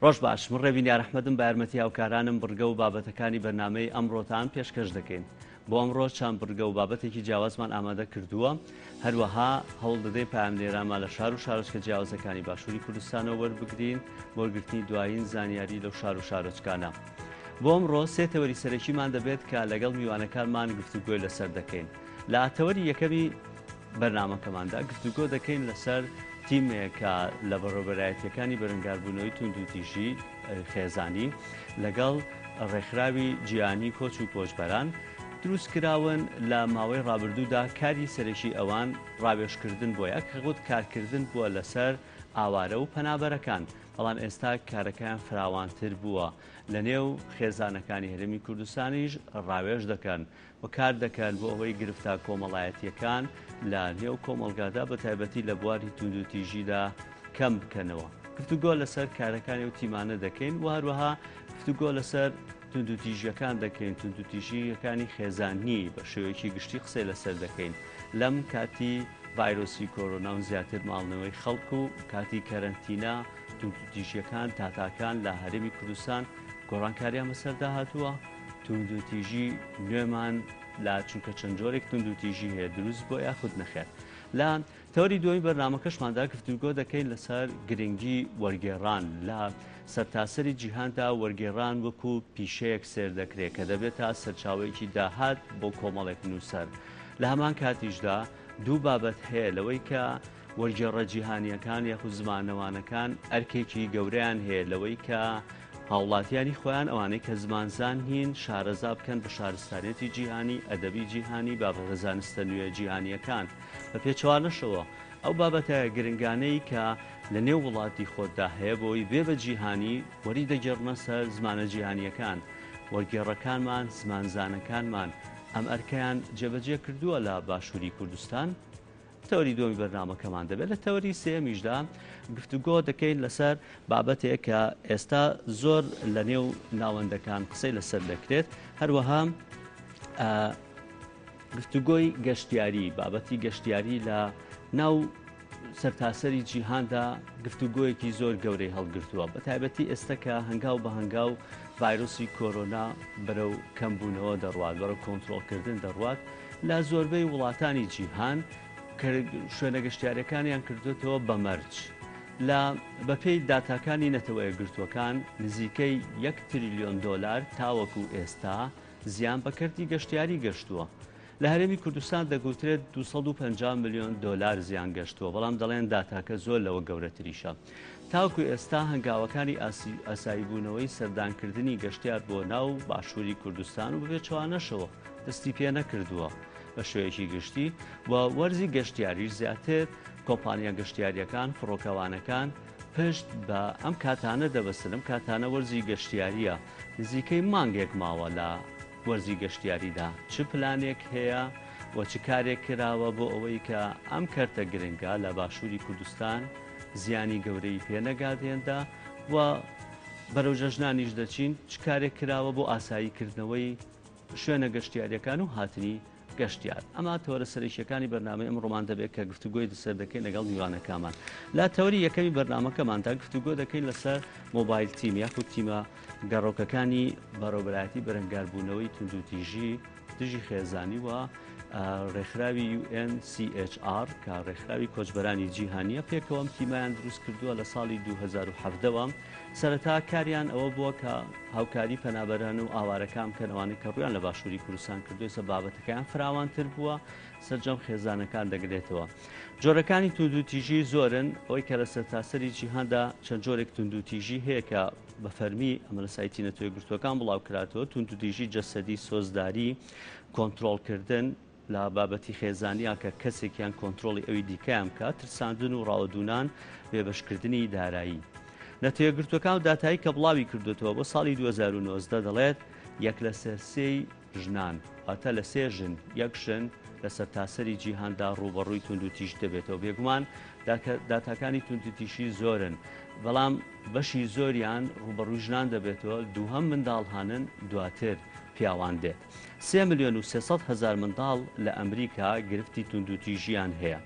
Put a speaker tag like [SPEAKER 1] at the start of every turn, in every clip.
[SPEAKER 1] ڕۆژ باش، من ڕێبین یارەحمەدم بە یارمەتی هاوکارانم بڕگە و بابەتەکانی بەرنامەی ئەمڕۆتان پێشکەش دەکەین. بۆ ئەمڕۆ چەند بڕگە و بابەتێکی جیاوازمان ئامادە کردووە، هەروەها هەوڵ دەدەین پەیامنێرانمان لە شار و شارۆچکە جیاوازەکانی باشووری کوردستانەوە وەربگرین بۆ وەرگرتنی دوایین زانیاری لەو شار و شارۆچکانە. بۆ ئەمڕۆ سێ تەوەری سەرەکیمان دەبێت کە لەگەڵ میوانەکانمان گفتوگۆی لەسەر دەکەین. لە تەوەری یەکەمی بەرنامەکەماندا گفتوگۆ دەکەین لەسەر تیمێک کە لە بەڕێوەبەرایەتییەکانی بەرەنگاربوونەوەی توندوتیژی خێزانی لەگەڵ ڕێکخراوی جیهانی کۆچ و کۆچبەران دروست کراون لە ماوەی ڕابردوودا کاری سەرەکی ئەوان ڕاوێژکردن بووە یاخود کارکردن بووە لەسەر ئاوارە و پەنابەرەکان بەڵام ئێستا کارەکەیان فراوانتر بووە لە نێو خێزانەکانی هەرێمی کوردستانیش ڕاوێژ دەکەن و کار دەکەن بۆ ئەوەی گرفتە کۆمەڵایەتییەکان لە نێو کۆمەڵگادا بە تایبەتی لە بواری توندوتیژیدا کەم بکەنەوە. گفتوگۆ لەسەر کارەکانی ئەو تیمانە دەکەین و هەروەها گفتوگۆ لەسەر توندوتیژیەکان دەکەین، توندوتیژیەکانی خێزانی بە شێوەیەکی گشتی قسەی لەسەر دەکەین لەم کاتی ڤایرۆسی کۆرۆنا و زیاتر ماڵنەوەی خەڵک و کاتی کەرەنتینە توندوتیژیەکان داتاکان لە هەرێمی کوردستان گۆڕانکاریان بەسەردا هاتووە. توندوتیژی نوێمان لا چونکە چەند جۆرێک توندوتیژی هەیە دروست بۆ یاخود نەخێر. لە تەوەری دووەمی بەرنامەکەشماندا گفتوگۆ دەکەین لەسەر گرنگی وەرگێڕان لە سەرتاسەری جیهاندا وەرگێڕان وەکو پیشەیەک سێر دەکرێت کە دەبێتە سەرچاوەیەکی داهات بۆ کۆمەڵێک نووسەر لە هەمان کاتیشدا دوو بابەت هەیە لەوەی کە وەرگێڕە جیهانییەکان یاخود زمانەوانەکان ئەرکێکی گەورەیان هەیە لەوەی کە هاوڵاتیانی خۆیان ئەوانەی کە زمانزان نین شارەزا بکەن بە شارستانیەتی جیهانی، ئەدەبی جیهانی، بابەتە زانستە نوێ جیهانییەکان. بە پێچەوانەشەوە ئەو بابەتە گرنگانەی کە لە نێو وڵاتی خۆتدا هەیە بۆی بێ بە جیهانی وەری دەگێڕنە سەر زمانە جیهانییەکان. وەرگێڕەکانمان، زمانزانەکانمان ئەم ئەرکەیان جێبەجێ کردووە لە باشووری کوردستان. تەوەری دووەمی بەرنامەکەمان دەبێت. لە تەوەری سێیەمیشدا گفتوگۆ دەکەین لەسەر بابەتێک کە ئێستا زۆر لە نێو ناوەندەکان قسەی لەسەر دەکرێت، هەروەها گفتوگۆی گەشتیاری، بابەتی گەشتیاری لە ناو سەرتاسەری جیهاندا گفتوگۆیەکی زۆر گەورەی هەڵگرتووە، بە تایبەتی ئێستا کە هەنگاو بە هەنگاو ڤایرۆسی کۆرۆنا بەرەو کەمبوونەوە دەڕوات، بەرەو کۆنترۆڵکردن دەڕوات. لە زۆربەی وڵاتانی جیهان شوێنە گەشتیاریەکانیان کردوێتەوە بە مەرج. لە بەپێی داتاکانی نەتەوە یەکگرتووەکان نزیکەی یەک تریلیۆن دۆلار تاوەکو ئێستا زیان بە کەرتی گەشتیاری گەشتووە. لە هەرێمی کوردستان دەگوترێت 250 ملیۆن دۆلار زیان گەشتووە، بەڵام دەڵێن داتاکە زۆر لەوە گەورەتریشە. تاوەکو ئێستا هەنگاوەکانی ئاساییبوونەوەی سەردانکردنی گەشتیار بۆ ناو باشووری کوردستان و بەپێچەوانەشەوە دەستی پێ نەکردووە بە شێوەیەکی گشتی و وەرزی گەشتیاریش زیاتر کۆمپانیا گەشتیاریەکان فڕۆکەوانەکان پشت بە ئەم کاتانە دەبەستن ئەم کاتانە وەرزی گەشتیاریە نزیکەی مانگێک ماوە لە وەرزی گەشتیاریدا چ پلانێک هەیە و چ کارێک کراوە بۆ ئەوەی کە ئەم کەرتە گرنگە لە باشووری کوردستان زیانی گەورەی پێ نەگات هێندە و بەرەو جەژنانیش دەچین چ کارێک کراوە بۆ ئاسایی کردنەوەی شوێنە گەشتیاریەکان و هاتنی گەشتیار. ئەمە تەوەرە سەرەکیەکانی بەرنامەی ئەمڕۆمان دەبێت کە گفتوگۆی لەسەر دەکەین لەگەڵ میوانەکانمان. لە تەوەری یەکەمی بەرنامەکەماندا گفتوگۆ دەکەین لەسەر mobile team یاخود تیمە گەڕۆکەکانی بەڕێوەبەرایەتی بەرەنگاربوونەوەی توندوتیژی دژی خێزانی و ڕێکخراوی UNCHR کە ڕێکخراوی کۆچبەرانی جیهانیە پێکەوە ئەم تیمەیان دروست کردووە لە ساڵی 2017ەوە سەرەتا کاریان ئەوە بووە کە هاوکاری پەنابەران و ئاوارەکان بکەن ئەوانەی کە ڕوویان لە باشووری کوردستان کردووە ئێستا بابەتەکەیان فراوانتر بووە سەرجەم خێزانەکان دەگرێتەوە جۆرەکانی توندوتیژی زۆرن ئەوەی کە لە سەرتاسەری جیهاندا چەند جۆرێک توندوتیژی هەیە کە بە فەرمی ئەمە لە سایتی نەتەوە یەکگرتووەکان بڵاوکراتەوە توندوتیژی جەسەدی سۆزداری کۆنترۆڵکردن لە بابەتی خێزانیا کە کەسێکیان کۆنترۆڵی ئەوی دیکەیان بکات، ترساندن و ڕاوەدوونان، بێبەشکردنی دارایی. نەتەوەیەکگرتووەکان و داتایی کە بڵاوی کردووەتەوە بۆ ساڵی 2019 دەڵێت، یەک لەسەر سێی ژنان، واتە لە سێ ژن یەک ژن لە سەرتاسەری جیهاندا ڕووبەڕووی توندوتیژی دەبێتەوە. بێگومان داتاکانی توندوتیژی زۆرن، بەڵام بەشی زۆریان ڕووبەڕووی ژنان دەبێتەوە، دووهەم منداڵ هانن، دواتر پیاوان دێت. 3,300,000 منداڵ لە ئەمریکا گرفتی توندوتیژییان هەیە.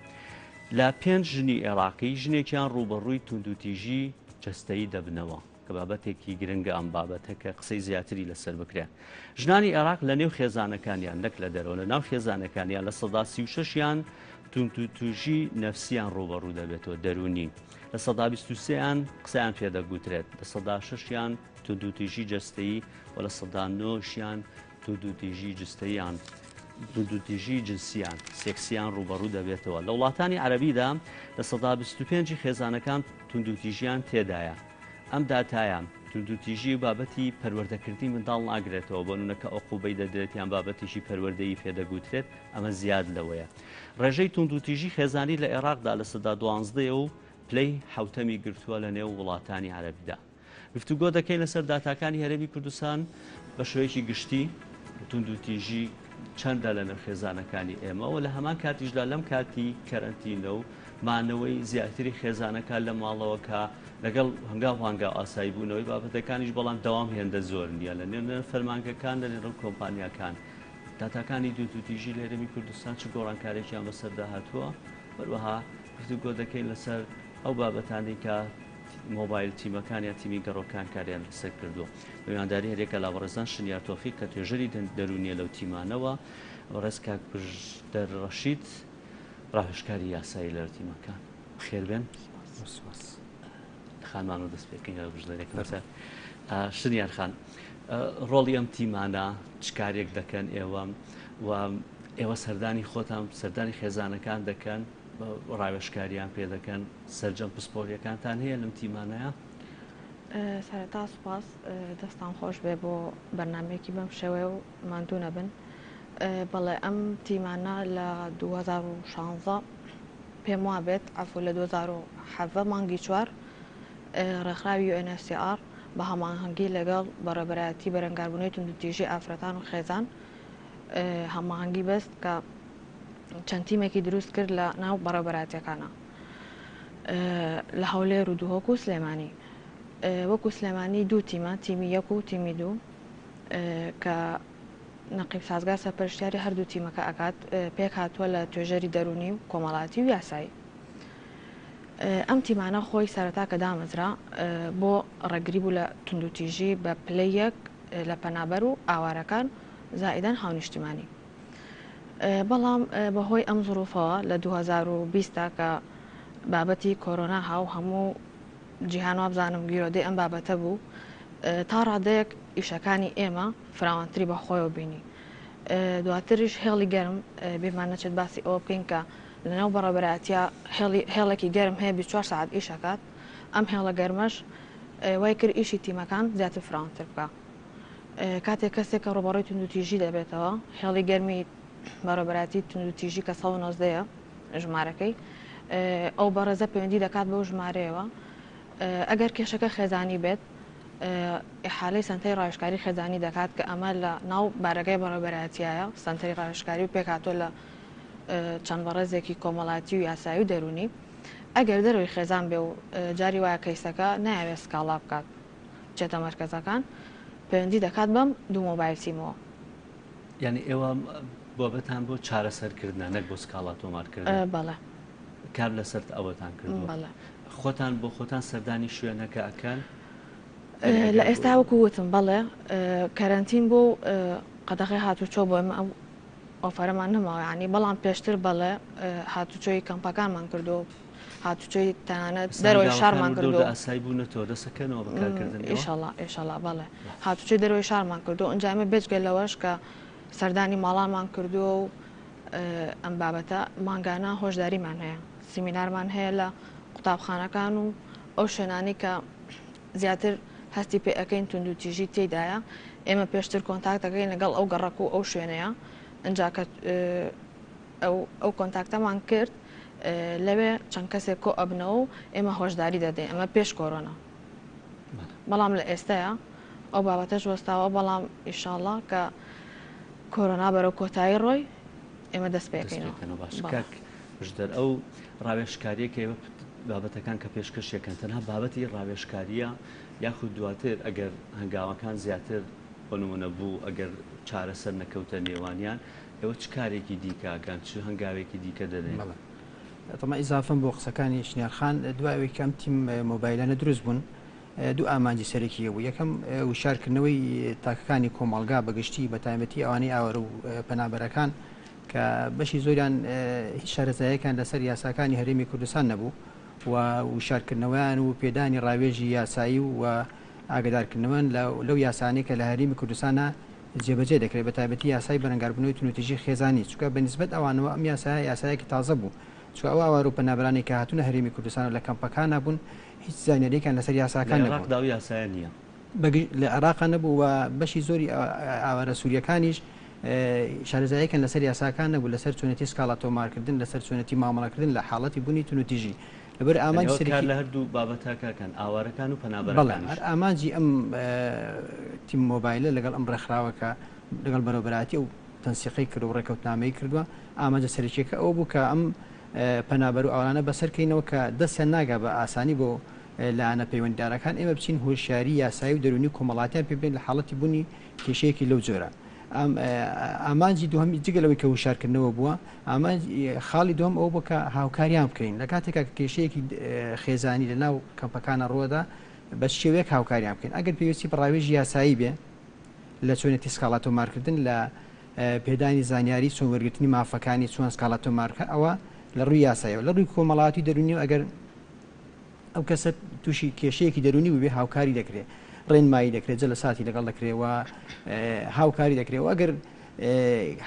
[SPEAKER 1] لە پێنج ژنی ئێراقی ژنێکیان ڕووبەڕووی توندوتیژی جەستەیی دەبنەوە. کە بابەتێکی گرنگە ئەم بابەتە کە قسەی زیاتری لەسەر بکرێت. ژنانی عێراق لە نێو خێزانەکانیان نەک لە دەرەوە لە ناو خێزانەکانیان 36%یان توندوتیژی نەفسیان ڕووبەڕوو دەبێتەوە دەروونی 23%یان قسەیان پێدەگوترێت 6%یان توندوتیژی جەستەیی و 9%یان توندوتیژی جستەیان توندوتیژی جنسیان سێکسیان ڕووبەڕوو دەبێتەوە. لە وڵاتانی عەرەبیدا 25%ی خێزانەکان توندوتیژیان تێدایە. ئەم داتایە توندوتیژی و بابەتی پەروەردەکردنی منداڵ ناگرێتەوە، بۆ نمونە کە ئۆقوبەی دەدرێت یان بابەتێکی پەروەردەیی پێدەگوترێت، ئەمە زیاد لەوەیە. ڕێژەی توندوتیژی خێزانی لە عێراقدا 12%ە و پلەی حەوتەمی گرتووە لە نێو وڵاتانی عەرەبیدا. گفتوگۆ دەکەین لەسەر داتاکانی هەرێمی کوردستان بە شێوەیەکی گشتی توندوتیژی چەندە لە نێو خێزانەکانی ئێمە و لە هەمان کاتیشدا لەم کاتی کەرەنتینە و مانەوەی زیاتری خێزانەکان لە ماڵەوە کە لەگەڵ هەنگاو هەنگاو ئاسایی بوونەوەی بابەتەکانیش بەڵام دەوام هێندە زۆر نییە لە نێو فەرمانگەکان لە نێو کۆمپانیاکان داتاکانی توندوتیژی لە هەرێمی کوردستان چ گۆڕانکارێکیان بەسەردا هاتووە هەروەها گفتوگۆ دەکەین لەسەر ئەو بابەتانەی کە مۆبایل تیمەکان یا تیمی گەڕۆکان کاریان لەسەر کردووە. بە میوانداری هەریەکە لە بەڕێزان شنیار تۆفیق کە توێژەری دەروونیە لەو تیمانەوە، بەڕێز کاک پشدەر ڕەشید ڕاوێژکاری یاسایی لە تیمەکان. بەخێربێن.
[SPEAKER 2] سپاس.
[SPEAKER 1] خانمانەوە دەست پێ بکەین لەگەڵ پشدەر یەکەم جار. شنیار خان، ڕۆڵی ئەم تیمانە چ کارێک دەکەن ئێوە و ئێوە سەردانی خۆتان سەردانی خێزانەکان دەکەن ڕاوێژکاریان پێ دەکەن سەرجەم پسپۆریەکانتان هەیە لەم تیمانەیە؟
[SPEAKER 3] سەرەتا سوپاس دەستان خۆش بێ بۆ بەرنمەیەکی بەم شێوەیە و ماندوو نەبن. بەڵێ ئەم تیمانە لە 2016 پێم وابێت عەفو لە 2017 مانگی چوار ڕێکخراوی UNHCR بە هەماهەنگی لەگەڵ بەڕێوەبەرایەتی بەرەنگاربوونەوەی توندوتیژی ئافرەتان و خێزان هەماهەنگی بەست کە چەند تیمێکی دروست کرد لە ناو بەڕێوەبەرایەتیەکانە لە هەولێر و دهۆک و سلێمانی وەکو سلێمانی دوو تیمە تیمی یەک و تیمی دوو کە نەقیب سازگار سەرپەرشتیاری هەردوو تیمەکە ئەکات پێک هاتووە لە توێژەری دەرونی و کۆمەڵاتی و یاسایی ئەم تیمانە خۆی سەرەتا کە دامەزرا بۆ ڕێگری بوو لە توندوتیژی بە پلەی یەک لە پەنابەر و ئاوارەکان زائیدەن هاونیشتیمانی بەڵام بەهۆی ئەم زروفەوە لە 2020 دا کە بابەتی کۆرۆنا هاو هەموو جیهان وابزانم گیرۆدەی ئەم بابەتە بوو تا ڕادەیەک ئیشەکانی ئێمە فراوانتری بە خۆیەوە بینی دواتریش هێڵی گەرم بیرمان نەچێت باسی ئەوە بکەین کە لەناو بەڕێوەبەرایەتیە هێڵێکی گەرم هەیە 24 سەعات ئیش ئەکات ئەم هێڵە گەرمەش وای کرد ئیشی تیمەکان زیاتر فراوانتر بکە کاتێک کەسێک کە ڕووبەڕووی توندوتیژی دەبێتەوە هێڵی گەرمی بەڕێوەبەرایەتی توندوتیژی کە 119 یە ژمارەکەی ئەو بەڕێزە پەیوەندی دەکات بەو ژمارەیەوە ئەگەر کێشەکە خێزانی بێت ئیحالەی سەنتەری ڕاوێژکاری خێزانی دەکات کە ئەمە لە ناو بارەگای بەڕێوەبەرایەتیایە سەنتەری ڕاوێژکاری و پێکهاتووە لە چەند بەڕێزێکی کۆمەڵایەتی و یاسایی و دەروونی ئەگەر دەرەوەی خێزان بێ و جاری وایە کەیسەکە نایەوێت سکاڵا بکات بچێتە مەرکەزەکان پەیوەندی دەکات بەم دوو مۆبایل تیمەوە.
[SPEAKER 1] یانی ئێوە بابەتان بۆ چارەسەرکردنە نەک بۆ سکاڵا تۆمارکردن؟
[SPEAKER 3] بەڵێ.
[SPEAKER 1] کار لەسەر ئەوەتان کردووە؟
[SPEAKER 3] بەڵێ.
[SPEAKER 1] خۆتان بۆ خۆتان سەردانی شوێنەکە ئەکەن؟
[SPEAKER 3] لە ئێستا وەکو وتم بەڵێ کەرەنتین بوو و قەدەغەی هاتوچۆ بۆ ئێمە ئەو ئۆفەرەمان نەماوە یانی بەڵام پێشتر بەڵێ هاتوچۆی کەمپەکانمان کردووە هاتوچۆی تەنانەت دەرەوەی شارمان کردووە.
[SPEAKER 1] ئاسایی بوونەتەوە دەسەکەنەوە بە کارکردن ئێوە؟
[SPEAKER 3] ئیشەڵا ئیشەڵا بەڵێ هاتوچۆی دەرەوەی شارمان کردووە ئینجا ئێمە بێجگە لەوەش کە سەردانی ماڵانمان کردووە و ئەم بابەتە مانگانە هۆشداریمان هەیە سیمینارمان هەیە لە قوتابخانەکان و ئەو شوێنانەی کە زیاتر هەستی پێ ئەکەین توندوتیژی تێیدایە ئێمە پێشتر کۆنتاکت ئەکەین لەگەڵ ئەو گەڕەک و ئەو شوێنەیە ئینجا کە ئەو ئەو کۆنتاکتەمان کرد لەوێ چەند کەسێک کۆ ئەبنەوە و ئێمە هۆشداری دەدەین ئەمە پێش کۆرۆنا بەڵام لە ئێستایا ئەو بابەتەش وەستاوە بەڵام ئیشاڵا کە کۆرۆنا بەرەو کۆتایی ڕۆی ئێمە دەست پێکەینەوە.
[SPEAKER 1] باش کاک پشدەر ئەو ڕاوێژکاریە کە ئێوە بابەتەکان کە پێشکەشیەکەن تەنها بابەتی ڕاوێژکاریە یاخود دواتر ئەگەر هەنگاوەکان زیاتر بۆ نمونە بوو ئەگەر چارەسەر نەکەوتە نێوانیان ئێوە چ کارێکی دیکە ئەکەن چ هەنگاوێکی دیکە دەنێن؟
[SPEAKER 2] بەڵێ تەما ئیزافەم بۆ قسەکانی شنیار خان دوای ئەوەی کە ئەم تیم مۆبایلانە دروست بوون. دوو ئامانجی سەرەکی هەبوو، یەکەم وشیارکردنەوەی تاکەکانی کۆمەڵگا بە گشتی بە تایبەتی ئەوانەی ئاوارە و پەنابەرەکان کە بەشی زۆریان هیچ شارەزاییەکیان لەسەر یاساکانی هەرێمی کوردستان نەبوو و وشیارکردنەوەیان و پێدانی ڕاوێژی یاسایی و ئاگادارکردنەوەیان لەو یاسانەی کە لە هەرێمی کوردستانا جێبەجێ دەکرێت بە تایبەتی یاسای بەرەنگاربوونەوەی توندوتیژی خێزانی چونکە بە نیسبەت ئەوانەوە ئەم یاسایە یاسایەکی تازە بوو چونکە ئەو ئاوارە و پەنابەرانەی کە هاتوونە هەرێمی کوردستان و لە کەمپەکانا بوون هیچ زانیارییەکیان لەسەر
[SPEAKER 1] لە
[SPEAKER 2] یاساکان نەبوو.
[SPEAKER 1] عێراقدا ئەو یاسایە نییە.
[SPEAKER 2] لە عێراقا نەبوو و بەشی زۆری ئاوارە سوورییەکانیش شارەزاییەکیان لەسەر یاساکان نەبوو، لەسەر چۆنێتی سکاڵا تۆمارکردن، لەسەر چۆنێتی مامەڵەکردن لە حاڵەتی بوونی توندوتیژی. لەبەر
[SPEAKER 1] یانی
[SPEAKER 2] ئامانجی
[SPEAKER 1] ئەوە کار
[SPEAKER 2] سەرەکی.
[SPEAKER 1] لە هەردوو بابەتەکە کەن، ئاوارەکان و
[SPEAKER 2] بەڵێ،
[SPEAKER 1] پەنابەرەکانیش.
[SPEAKER 2] هەر ئامانجی ئەم تیم مۆبایلە لەگەڵ ئەم ڕێکخراوە کە لەگەڵ بەرێوەبەرایەتی ئەو تەنسیقەی کردووە و ڕێککەوتنامەی کردووە، ئامانجە سەرەکییەکە ئەوە بوو کە ئەم پەنابەر و ئاوارانە بەسەر کەینەوە کە دەستیان ناگا بە ئاسانی بۆ لایەنە پەیوەندیدارەکان، ئێمە بچین هۆشیاری یاسایی و دەروونی و کۆمەڵاتیان پێ بدەین لە حاڵەتی بوونی کێشەیەکی لەو جۆرە. ئامانجی دووهەم جگە لەوەی کە هوشیارکردنەوە بووە، ئامانج خاڵی دووهەم ئەوە بووە کە هاوکاریان بکەین لە کاتێکا کە کێشەیەکی خێزانی لە ناو کەمپەکانە ڕووەدا بە چ شێوەیەک هاوکاریان بکەین ئەگەر پێویستی بە ڕاوێژی یاسایی بێ لە چۆنێتی سکاڵا تۆمارکردن لە پێدانی زانیاری چۆن وەرگرتنی مافەکانی چۆن سکاڵا تۆمار بکە ئەوە لە ڕووی یاسایەوە لە ڕووی کۆمەڵاتی دەروونیەوە ئەگەر ئەو کەسە تووشی کێشەیەکی دەروونی بووبێ هاوکاری دەکرێت ڕێنمایی دەکرێت جەلەساتی لەگەڵ دەکرێت و هاوکاری دەکرێت و ئەگەر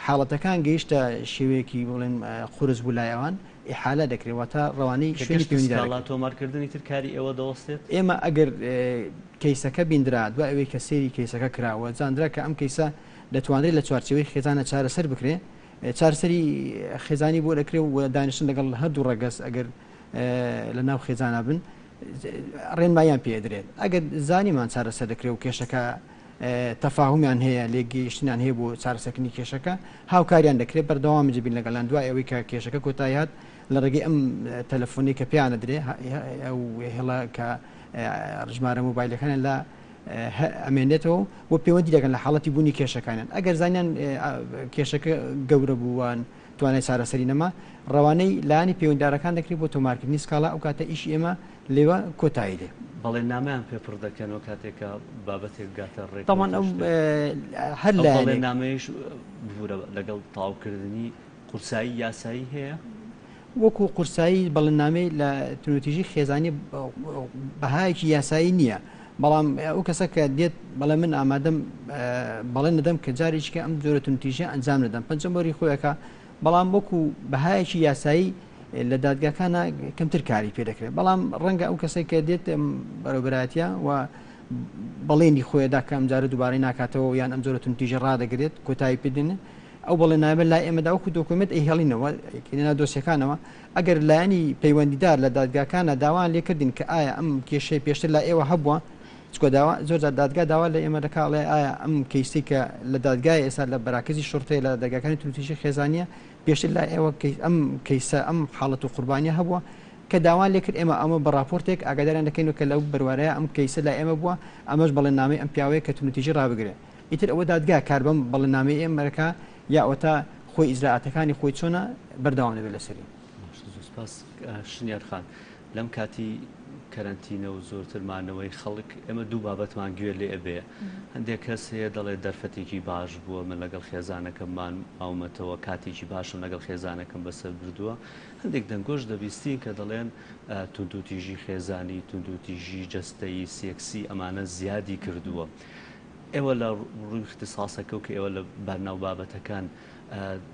[SPEAKER 2] حاڵەتەکان گەیشتە شێوەیەکی بڵێن قورس بوو لای ئەوان ئیحالە دەکرێت واتە ڕەوانەی
[SPEAKER 1] کە
[SPEAKER 2] شوێنی
[SPEAKER 1] گەشتە
[SPEAKER 2] پەیوەندیدار
[SPEAKER 1] سکاڵا
[SPEAKER 2] دەکرێت.
[SPEAKER 1] تۆمارکردنی تر کاری ئێوە دەوەستێت؟
[SPEAKER 2] ئێمە ئەگەر کەیسەکە بیندرا دوای ئەوەی کە سەیری کەیسەکە کرا و زاندرا کە ئەم کەیسە دەتوانرێت لە چوارچێوەی خێزانە چارەسەر بکرێت چارەسەری خێزانی بۆ دەکرێت و دانیشتن لەگەڵ هەردوو ڕەگەز ئەگەر لە ناو خێزانا بن ڕێنماییان پێ ئەدرێت ئەگەر زانیمان چارەسەر دەکرێت و کێشەکە تەفاهمیان هەیە لێکگەیشتنیان هەیە بۆ چارەسەرکردنی کێشەکە هاوکاریان دەکرێت بەردەوام دەبین لەگەڵیان دوای ئەوەی کە کێشەکە کۆتایی هات لە ڕێگەی ئەم تەلەفۆنەی کە پێیان ئەدرێ ئەو هێڵە کە ژمارە مۆبایلەکانیان لە ئەمێنێتەوە و پەیوەندی دەکەن لە حاڵەتی بوونی کێشەکانیان ئەگەر زانیان کێشەکە گەورە بووان توانای چارەسەری نەما، ڕەوانەی لایەنی پەیوەندیدارەکان دەکرێت بۆ تۆمارکردنی سکاڵا، ئەو کاتە ئیشی ئێمە لێوە کۆتایی دێ.
[SPEAKER 1] بەڵێننامەیان پێ پڕ دەکەنەوە کاتێک کە بابەتێک گاتە
[SPEAKER 2] تەبعەن
[SPEAKER 1] ڕێکەوت و
[SPEAKER 2] ئەو
[SPEAKER 1] شتێک.
[SPEAKER 2] هەر
[SPEAKER 1] ئەو
[SPEAKER 2] لایەنێک.
[SPEAKER 1] بەڵێننامەیەش ببورە لەگەڵ تەواوکردنی قورسایی یاسایی هەیە؟
[SPEAKER 2] وەکو قورسایی بەڵێننامەی لە توندوتیژی خێزانی بەهایەکی یاسایی نییە، بەڵام ئەو کەسە کە دێت بەڵێ من ئامادەم بەڵێن دەدەم کە جارێکیکە ئەم جۆرە توندوتیژیە ئەنجام نەدەم پەنجە مۆری خۆی ئەکا، بەڵام وەکو بەهایەکی یاسایی لە دادگاکانە کەمتر کاری پێ دەکرێت، بەڵام ڕەنگە ئەو کەسێک کە دێت بەرەوبەرایەتە و بەڵێنی خۆیدا کە ئەم جارە دووبارەی ناکاتەوە یان ئەم جۆرە توندوتیژی ڕادەگرێت کۆتایی پێ دێنێت ئەو بەڵێننامە لای ئێمەدا وەکو دۆکۆمێنت ئەیهێڵینەوە ئەیکەینە ناو دۆسیەکانەوە، ئەگەر لایەنی پەیوەندیدار لە دادگاکانا داوایان لێکردین کە ئایا ئەم کێشەی پێشتر لای ئێوە هەبووە، چونکە داوا زۆر جار دادگا داوا لە ئێمە دەکا ئەڵێ ئایا ئەم کەیسەی کە لە دادگای ئێستا لە بەراکزی شوڕتەیە لە دەرگاکانی توندوتیژی خێزانییە پێشتر لای ئێوە ئەم کەیسە ئەم حاڵەت و قوربانیە هەبووە کە داوان لێکرد ئێمە ئەمە بە ڕاپۆرتێک ئاگاداریان دەکەینەوە کە لەو بەروارەیە ئەم کەیسە لای ئێمە بووە ئەمەش بەڵێننامەی ئەم پیاوەیە کە توندوتیژی ڕابگرێ. ئیتر ئەوە دادگا کار بەم بەڵێننامەی ئێمە دەکا یا ئەوەتا خۆی ئیجرائاتەکانی خۆی چۆنە بەردەوام دەبێت لەسەری.
[SPEAKER 1] باشە زۆر سپاس شنیار خان لەم کاتی کەرەنتینە و زۆرتر مانەوەی خەڵک ئێمە دوو بابەتمان گوێ لێ ئەبێ هەندێک کەس هەیە دەڵێ دەرفەتێکی باش بووە من لەگەڵ خێزانەکەممان ماومەتەوە کاتێکی باشم لەگەڵ خێزانەکەم بەسەر بردووە هەندێک دەنگۆش دەبیستین کە دەڵێن توندوتیژی خێزانی توندوتیژی جەستەیی سێکسی ئەمانە زیادی کردووە ئێوە لە ڕووی اختصاصەکە و کە ئێوە لە بارناو بابەتەکان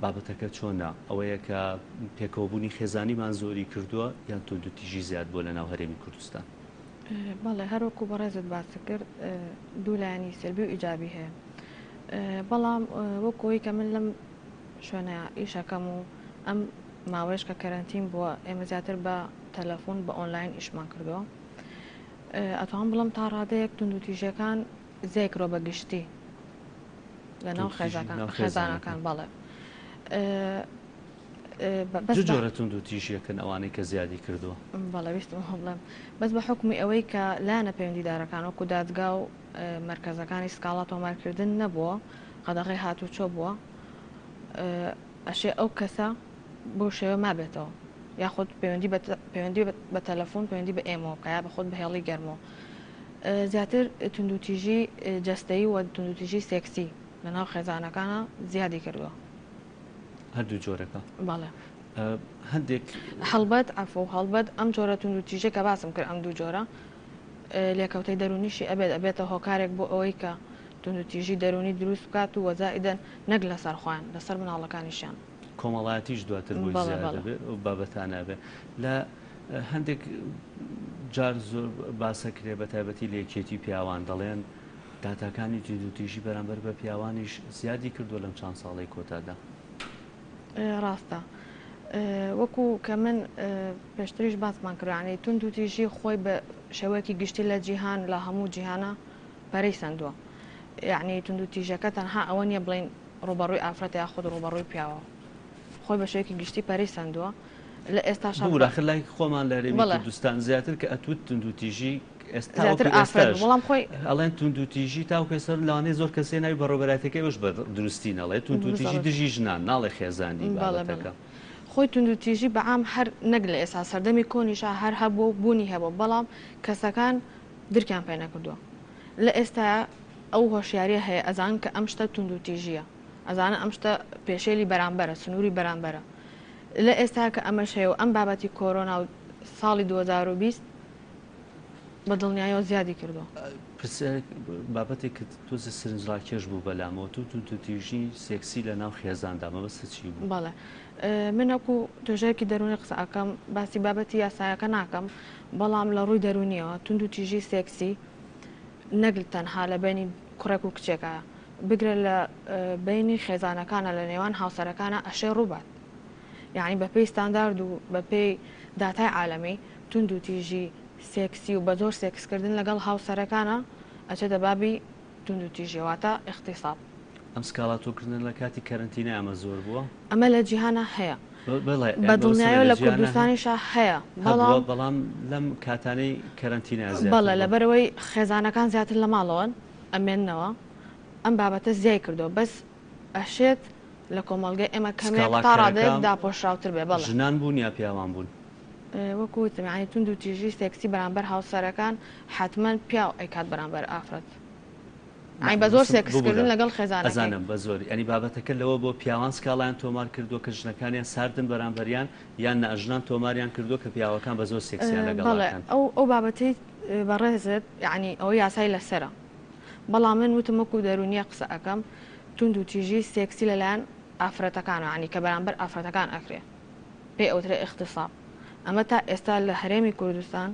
[SPEAKER 1] بابەتەکە چۆنە؟ ئەوەیە کە پێکەوەبوونی خێزانیمان زۆری کردووە یان توندوتیژی زیاد بووە لە ناو هەرێمی کوردستان؟
[SPEAKER 3] بەڵێ هەر وەکو بەڕێزت باست کرد دوو لایەنی سلبی و ئیجابی هەیە بەڵام وەکو ئەوەی کە من لەم شوێنە ئیشەکەم و ئەم ماوەیەش کە کەرەنتین بووە ئێمە زیاتر بە تەلەفۆن بە ئۆنلاین ئیشمان کردووە ئەتوانم بڵێم تا ڕادەیەک توندوتیژیەکان زیای کردوە بە گشتی لە ناو خێزانەکان بەڵێ
[SPEAKER 1] بەس جۆرە توندوتیژیەکەن ئەوانەی کە زیادی کردووە؟
[SPEAKER 3] بەڵێ ویستم بڵێم بەس بە حوکمی ئەوەی کە لایەنە پەیوەندیدارەکان وەکو دادگا و مەرکەزەکانی سکاڵا تۆمارکردن نەبووە قەدەغەی هاتوچۆ بووە ئەشێ ئەو کەسە بەو شێوە مابێتەوە یاخود پەیوەندی بە پەیوەندی بە تەلەفۆن پەیوەندی بە ئێمەوە بکە یا بە خۆت بە هێڵی گەرمەوە. زیاتر توندوتیژی جەستەیی و توندوتیژی سێکسی لەناو خێزانەکانا زیادی کردووە.
[SPEAKER 1] هەردوو جۆرەکە؟
[SPEAKER 3] بەڵێ.
[SPEAKER 1] هەندێک.
[SPEAKER 3] هەڵبەت عەفو هەڵبەت ئەم جۆرە توندوتیژیە کە باسم کرد ئەم دوو جۆرە لێکەوتەی دەروونیشی ئەبێت ئەبێتە هۆکارێک بۆ ئەوەی کە توندوتیژی دەروونی دروست بکات و وەزائیدەن نەک لەسەر خۆیان لەسەر مناڵەکانیشیان.
[SPEAKER 1] کۆمەڵایەتیش دواتر بۆی زیاد دەبێت ئەو بابەتانە ئەبێ لە هەندێک جار زۆر باسەکرێ بە تایبەتی لە یەکێتی پیاوان دەڵێن داتاکانی توندوتیژی بەرامبەر بە پیاوانیش زیادی کردووە لەم چەند ساڵەی کۆتادا.
[SPEAKER 3] ڕاستە وەکو کە من پێشتریش باسمان کرد یانی توندوتیژی خۆی بە شێوەیەکی گشتی لە جیهان لە هەموو جیهانە پەرەی سەندووە یعنی توندوتیژەکە تەنها ئەوە نییە بڵین ڕووبەڕووی ئافرەت یاخود ڕووبەڕووی پیاوە خۆی بە شێوەیەکی گشتی پەرەی سەندووە لە ئێستاشا
[SPEAKER 1] ببورە ئاخر لای خۆمان لە هەرێمی
[SPEAKER 3] بەڵێ.
[SPEAKER 1] کوردستان زیاتر کە ئەتوت توندوتیژی ئێستا
[SPEAKER 3] زیاتر
[SPEAKER 1] وەکو
[SPEAKER 3] ئافرەت
[SPEAKER 1] ئێستاش
[SPEAKER 3] بوو بەڵام خۆی
[SPEAKER 1] ئەڵێن توندوتیژی تاوەکو ئێستا لەوانەیە زۆر کەسێ ناوی بەڕێوەبەرایەتیەکەی ئەوش بە دروستی نەڵێ توندوتیژی
[SPEAKER 3] بالضبط.
[SPEAKER 1] دژی ژنان ناڵێ خێزانی
[SPEAKER 3] بەڵێ بەڵێ
[SPEAKER 1] بابەتەکە.
[SPEAKER 3] خۆی توندوتیژی بە عام هەر نەک لە ئێستا سەردەمی کۆنیشا هەر هەبووە و بوونی هەبووە بەڵام کەسەکان درکیان پێ نەکردووە لە ئێستایا ئەو هۆشیاریە هەیە ئەزانن کە ئەم شتە توندوتیژیە ئەزانن ئەم شتە پێشێلی بەرامبەرە سنووری بەرامبەرە لە ئێستا کە ئەمەش هەیە و ئەم بابەتی کۆرۆنا و ساڵی 2020 بە دڵنیایەوە زیادی کردووە.
[SPEAKER 1] پرسیارێک بابەتێک کە تۆزێ سەرنجڕاکێش بوو بەلامەوە تۆ توندوتیژی سێکسی لە ناو خێزاندا مەبەستت چی بوو؟
[SPEAKER 3] بەڵێ من وەکو توێژەرێکی دەروونی قسە ئەکەم باسی بابەتی یاسایەکە ناکەم بەڵام لە ڕووی دەروونیەوە توندوتیژی سێکسی نەک تەنها لە بەینی کوڕێک و کچێکا بگرە لە بەینی خێزانەکانە لە نێوان هاوسەرەکانە ئەشێ ڕووبات یانی بە پێی ستاندارد و بە پێی داتای عالەمی توندوتیژی سێکسی و بە زۆر سێکس کردن لەگەڵ هاوسەرەکانە ئەچێتە بابی توندوتیژی واتە اغتصاب.
[SPEAKER 1] ئەم سکاڵا تۆکردنە لە کاتی کەرەنتینە ئەمە زۆر بووە؟
[SPEAKER 3] ئەمە لە جیهانا هەیە.
[SPEAKER 1] بەڵێ
[SPEAKER 3] بە
[SPEAKER 1] یانی مەبەستم
[SPEAKER 3] دڵنیایەوە
[SPEAKER 1] لە
[SPEAKER 3] لە
[SPEAKER 1] جیهانا
[SPEAKER 3] کوردستانیشا هەیە
[SPEAKER 1] هەبووە
[SPEAKER 3] بەڵام.
[SPEAKER 1] بەڵام لەم کاتانەی کەرەنتینە زیاتر
[SPEAKER 3] بەڵێ
[SPEAKER 1] بووە.
[SPEAKER 3] لەبەرئەوەی خێزانەکان زیاتر لە ماڵەوەن ئەمێننەوە ئەم بابەتە زیای کردووە بەس ئەشێت لە کۆمەڵگەی ئێمە کەمێک تا ڕادەیەک
[SPEAKER 1] سکاڵاکەرەکە
[SPEAKER 3] داپۆشراوتر بێ بەڵێ.
[SPEAKER 1] ژنان بوون یا پیاوان بوون؟
[SPEAKER 3] وەکو وتم یانی توندوتیژی سێکسی بەرامبەر هاوسەرەکان حەتمەن پیاو ئەیکات بەرامبەر ئافرەت.
[SPEAKER 1] نا
[SPEAKER 3] یانی بە زۆر
[SPEAKER 1] مەبەستم
[SPEAKER 3] سێکس کردن
[SPEAKER 1] ببورە
[SPEAKER 3] لەگەڵ خێزانەکەی.
[SPEAKER 1] ئەزانم بە زۆر یانی بابەتەکە لەوە بۆ پیاوان سکاڵایان تۆمار کردووە کە ژنەکانیان ساردن بەرامبەریان یان نا ژنان تۆماریان کردووە کە پیاوەکان بە زۆر سێکسیان لەگەڵ
[SPEAKER 3] بەڵێ
[SPEAKER 1] ئەکەن؟
[SPEAKER 3] ئەو ئەو بابەتەی بەڕێزت یانی ئەوە یاسای لەسەرە بەڵام من وتم وەکو دەروونیە قسە ئەکەم توندوتیژی سێکسی لەلایەن ئافرەتەکانەوە یانی کە بەرامبەر ئافرەتەکان ئەکرێ پێی ئەوترێ اغتصاب ئەمە تا ئێستا لە هەرێمی کوردستان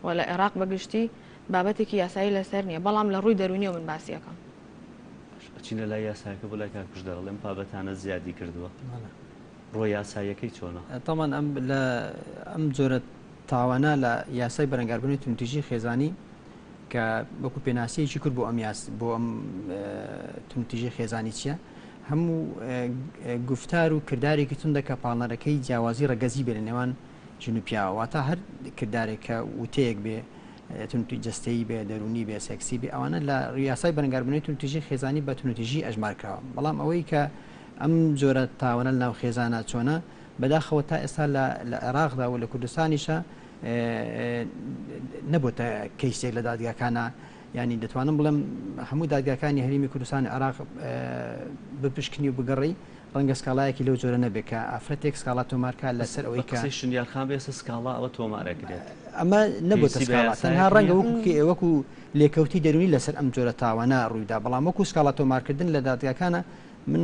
[SPEAKER 3] و لە عێراق بە گشتی بابەتێکی یاسایی لەسەر نییە، بەڵام لە ڕووی دەروونیەوە من باسی ئەکەم.
[SPEAKER 1] باش ئەچینە لای یاسایەکە بۆ لای کاک پشدەر ئەڵێم بابەتانە زیادی کردووە ڕووە یاساییەکەی چۆنە؟
[SPEAKER 2] تەبعەن ئەم لە ئەم جۆرە تاوانە لە یاسای بەرەنگاربوونەوەی توندوتیژی خێزانی کە وەکو پێناسەیەکی کورد بۆ ئەم یاس بۆ ئەم توندوتیژی خێزانی چییە هەموو گوفتار و کردارێکی توندە کە پاڵنەرەکەی جیاوازی ڕەگەزی بێ لە نێوان ژن و پیاوە واتە هەر کردارێک کە وتەیەک بێ توندوتیژی جەستەیی بێ، دەروونی بێ، سێکسی بێ، ئەوانە لە یاسای بەرەنگاربوونەوەی توندوتیژی خێزانی بە توندوتیژی ئەژمار کراوە. بەڵام ئەوەی کە ئەم جۆرە تاوانە لەناو خێزانا چۆنە، بەداخەوە تا ئێستا لە لە عێراقدا و لە کوردستانیشا نەبۆتە کەیسێک لە دادگاکانا. یانی دەتوانم بڵێم هەموو دادگاکانی هەرێمی کوردستان و عێراق بپشکنی و بگەڕێی ڕەنگە سکاڵایەکی لەو جۆرە نەبێت کە ئافرەتێک سکاڵا تۆمار کات
[SPEAKER 1] بەس
[SPEAKER 2] لەسەر
[SPEAKER 1] بە
[SPEAKER 2] ئەوەی کە.
[SPEAKER 1] قسەی شنیار خان بێ ئێستا سکاڵا ئەوە تۆمار ئەکرێت.
[SPEAKER 2] ئەمە نەبۆتە
[SPEAKER 1] پێویستی بە
[SPEAKER 2] سکاڵا تەنها
[SPEAKER 1] یاسایەک
[SPEAKER 2] ڕەنگە
[SPEAKER 1] نییە؟
[SPEAKER 2] وەکو وەکو لێکەوتی دەروونی لەسەر ئەم جۆرە تاوانە ڕوویدا بەڵام وەکو سکاڵا تۆمارکردن لە دادگاکانە من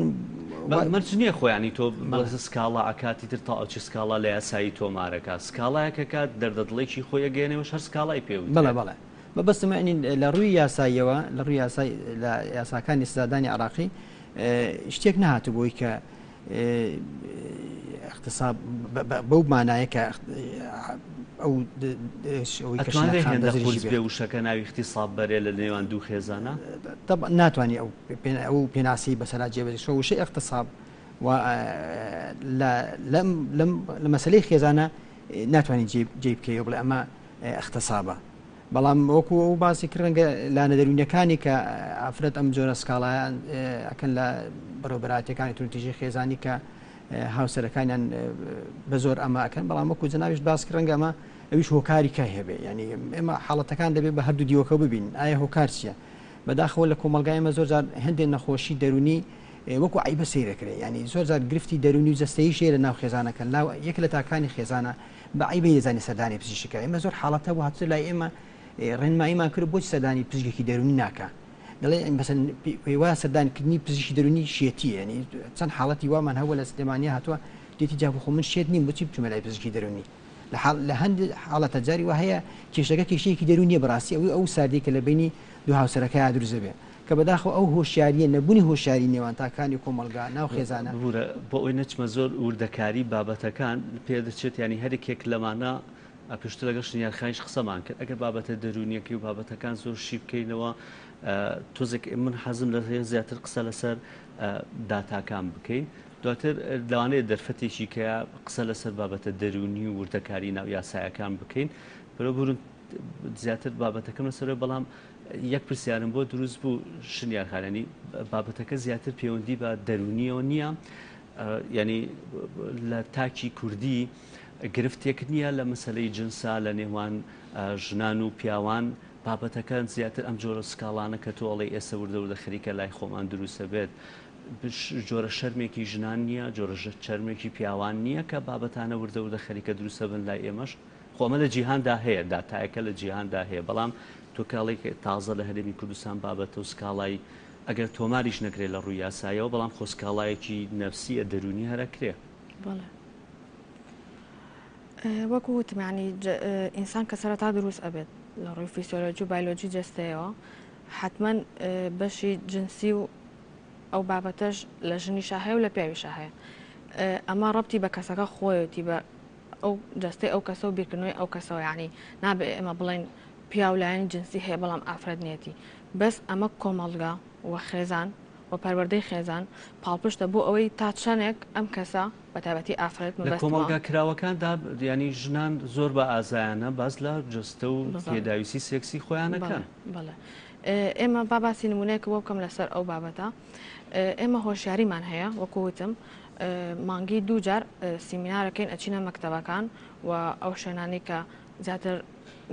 [SPEAKER 1] بە مەرج نییە خۆ یانی تۆ
[SPEAKER 2] بەڵێ.
[SPEAKER 1] بڵێ سکاڵا ئەکات ئیتر تەواو چی سکاڵا لە یاسایی تۆمار ئەکات سکاڵایەک ئەکات دەردەدڵێکی خۆی ئەگەیەنێ وەش هەر سکاڵای پێ
[SPEAKER 2] بەڵێ
[SPEAKER 1] وترێت.
[SPEAKER 2] بەڵێ مەبەستم یانی لە ڕووی یاساییەوە لە ڕووی یاسای لە یاساکانی سزادانی عێراقی شتێک نەهاتوو بۆی کە اغتصاب بەو مانایە کە ئەو
[SPEAKER 1] ئەتوانرێ هێندە قورس بێ وشەکە ناوی اغتصاب بەرێ لە نێوان دوو خێزانە؟
[SPEAKER 2] ناتوانانی ئەو ئەو پێناسی بەسەرا جێبەجێ وشەی اغتصاب و لەم لەم لە مەسلەی خێزانە ناتوانانی جێ بکەی بڵێ ئەمە اغتصابە بەڵام وەکو ئەو باسی کرد ڕەنگە لایەنە دەروونیەکانی کە ئافرەت ئەم جۆرە سکاڵایان ئەکەن لە بەڕێوەبەرایەتیەکانی توندوتیژی خێزانی کە هاوسەرەکانیان بە زۆر ئەمە ئەکەن بەڵام وەکو جەنابیشت باس کرد ڕەنگە ئەمە ئەویش هۆکاری کای هەبێ یعنی ئێمە حاڵەتەکان دەبێت بە هەردوو دیوەکە ببین ئایا هۆکار چییە بەداخەوە لە کۆمەڵگای ئێمە زۆر جار هەندێک نەخۆشی دەرونی وەکو عیبە سەیرەکرێ یعنی زۆر جار گرفتی دەرونی و جەستەییش هەیە لە ناو خێزانەکە لاو یەک لە تاکانی خێزانە بە عیبەی دەزانێ سەردانی پزیشکە ئێمە زۆر حاڵەت هەبوو هاتووە لای ئێمە ڕێنماییمان کرد بۆچی سەردانی پزیشکێکی دەرونی ناکا دەڵێ مەسەن پێی وایە سەردانکردنی پزیشکی دەرونی شێتیە یعنی چەند حاڵەتی وامان هەبووە لە سلێمانیا هاتووە دێتی جا بخۆ من شێت نیم بۆچی بچمە لای پزیشکی دەرونی لە حاڵ لە هەندێک حاڵەتە جاری وا هەیە کێشەکە کێشەیەکی دەرونیە بەڕاستی ئەوەی ئەو ساردی کە لە بینی دوو هاوسەرەکەیا دروست دەبێ کە بەداخەوە ئەو هۆشیاریە نەبوونی هۆشیاری نێوان تاکانی کۆمەڵگا ناو خێزانە.
[SPEAKER 1] ببورە بۆ ئەوەی نەچمە زۆر وردەکاری بابەتەکان پێدەچێت یانی هەریەکێک لەمانە پێشتر لەگەڵ شنیار خانیش قسەمان کرد ئەگەر بابەتە دەروونیەکەی و بابەتەکان زۆر شی بکەینەوە تۆزێک من حەزم لە زیاتر قسە لەسەر داتاکان بکەین دواتر لەوانەیە دەرفەتێکی کە قسە لەسەر بابەتە دەروونی و وردەکاری ناو یاسایەکان بکەین بەرەبورن زیاتر بابەتەکەم لەسەر بەڵام یەک پرسیارم بۆ دروست بوو شنیار خانانی بابەتەکە زیاتر پەیوەندی بە دەرونیەوە نییە ینی لە تاکی کوردی گرفتێک نییە لە مەسەلەی جنسا لە نێوان ژنان و پیاوان، بابەتەکە زیاتر ئەم جۆرە سکاڵانە کە تۆ ئەڵێی ئێستا وردە وردە خەریکە لای خۆمان دروست ئەبێت، جۆرە شەرمێکی ژنان نییە، جۆرە شەرمێکی پیاوان نییە کە بابەتانە وردە وردە خەریکە دروست ئەبن لای ئێمەش. خۆ ئەمە لە جیهاندا هەیە، داتایەکە لە جیهاندا هەیە، بەڵام تۆ کە ئەڵێی تازە لە هەرێمی کوردستان بابەتە و سکاڵای ئەگەر تۆماریش نەکرێت لە ڕووی یاسایەوە، بەڵام خۆ سکاڵایەکی نەفسییە دەروونی هەر ئەکرێ.
[SPEAKER 3] بەڵێ. وەکو وتم یانی ئینسان کە سەرەتا دروست ئەبێت لە ڕووی فیسیۆلۆجی و بایلۆجی جەستەیەوە حتمما بەشی جنسی و ئەو بابەتەش لە ژنیشا هەیە و لە پیاویشا هەیە ئەمە ڕەبتی بە کەسەکە خۆیەتی بە ئەو جەستەی ئەو کەسە و بیرکردنەوەی ئەو کەسەوە یعنی نابێ ئێمە بڵێن پیاو لایەنی جنسی هەیە بەڵام ئافرەت نیەتی بەس ئەمە کۆمەڵگا و خێزان و پەروەردەی خێزان پاڵپشتە بۆ ئەوەی تا چەندێک ئەم کەسە بە تایبەتی ئافرەت
[SPEAKER 1] لە
[SPEAKER 3] مەبەستمە.
[SPEAKER 1] کۆمەڵگا کراوەکاندا یانی ژنان زۆر بە ئازایانە باس لە جەستە و
[SPEAKER 3] بزاڵ.
[SPEAKER 1] پێداویستی سێکسی خۆیان
[SPEAKER 3] بەڵێ
[SPEAKER 1] ئەکەن.
[SPEAKER 3] بەڵێ ئێمە با باسی نمونەیەک بۆ بکەم لەسەر ئەو بابەتە ئێمە هۆشیاریمان هەیە وەکو وتم مانگی دوو جار سیمینارەکەین ئەچینە مەکتەبەکان و ئەو شوێنانەی کە زیاتر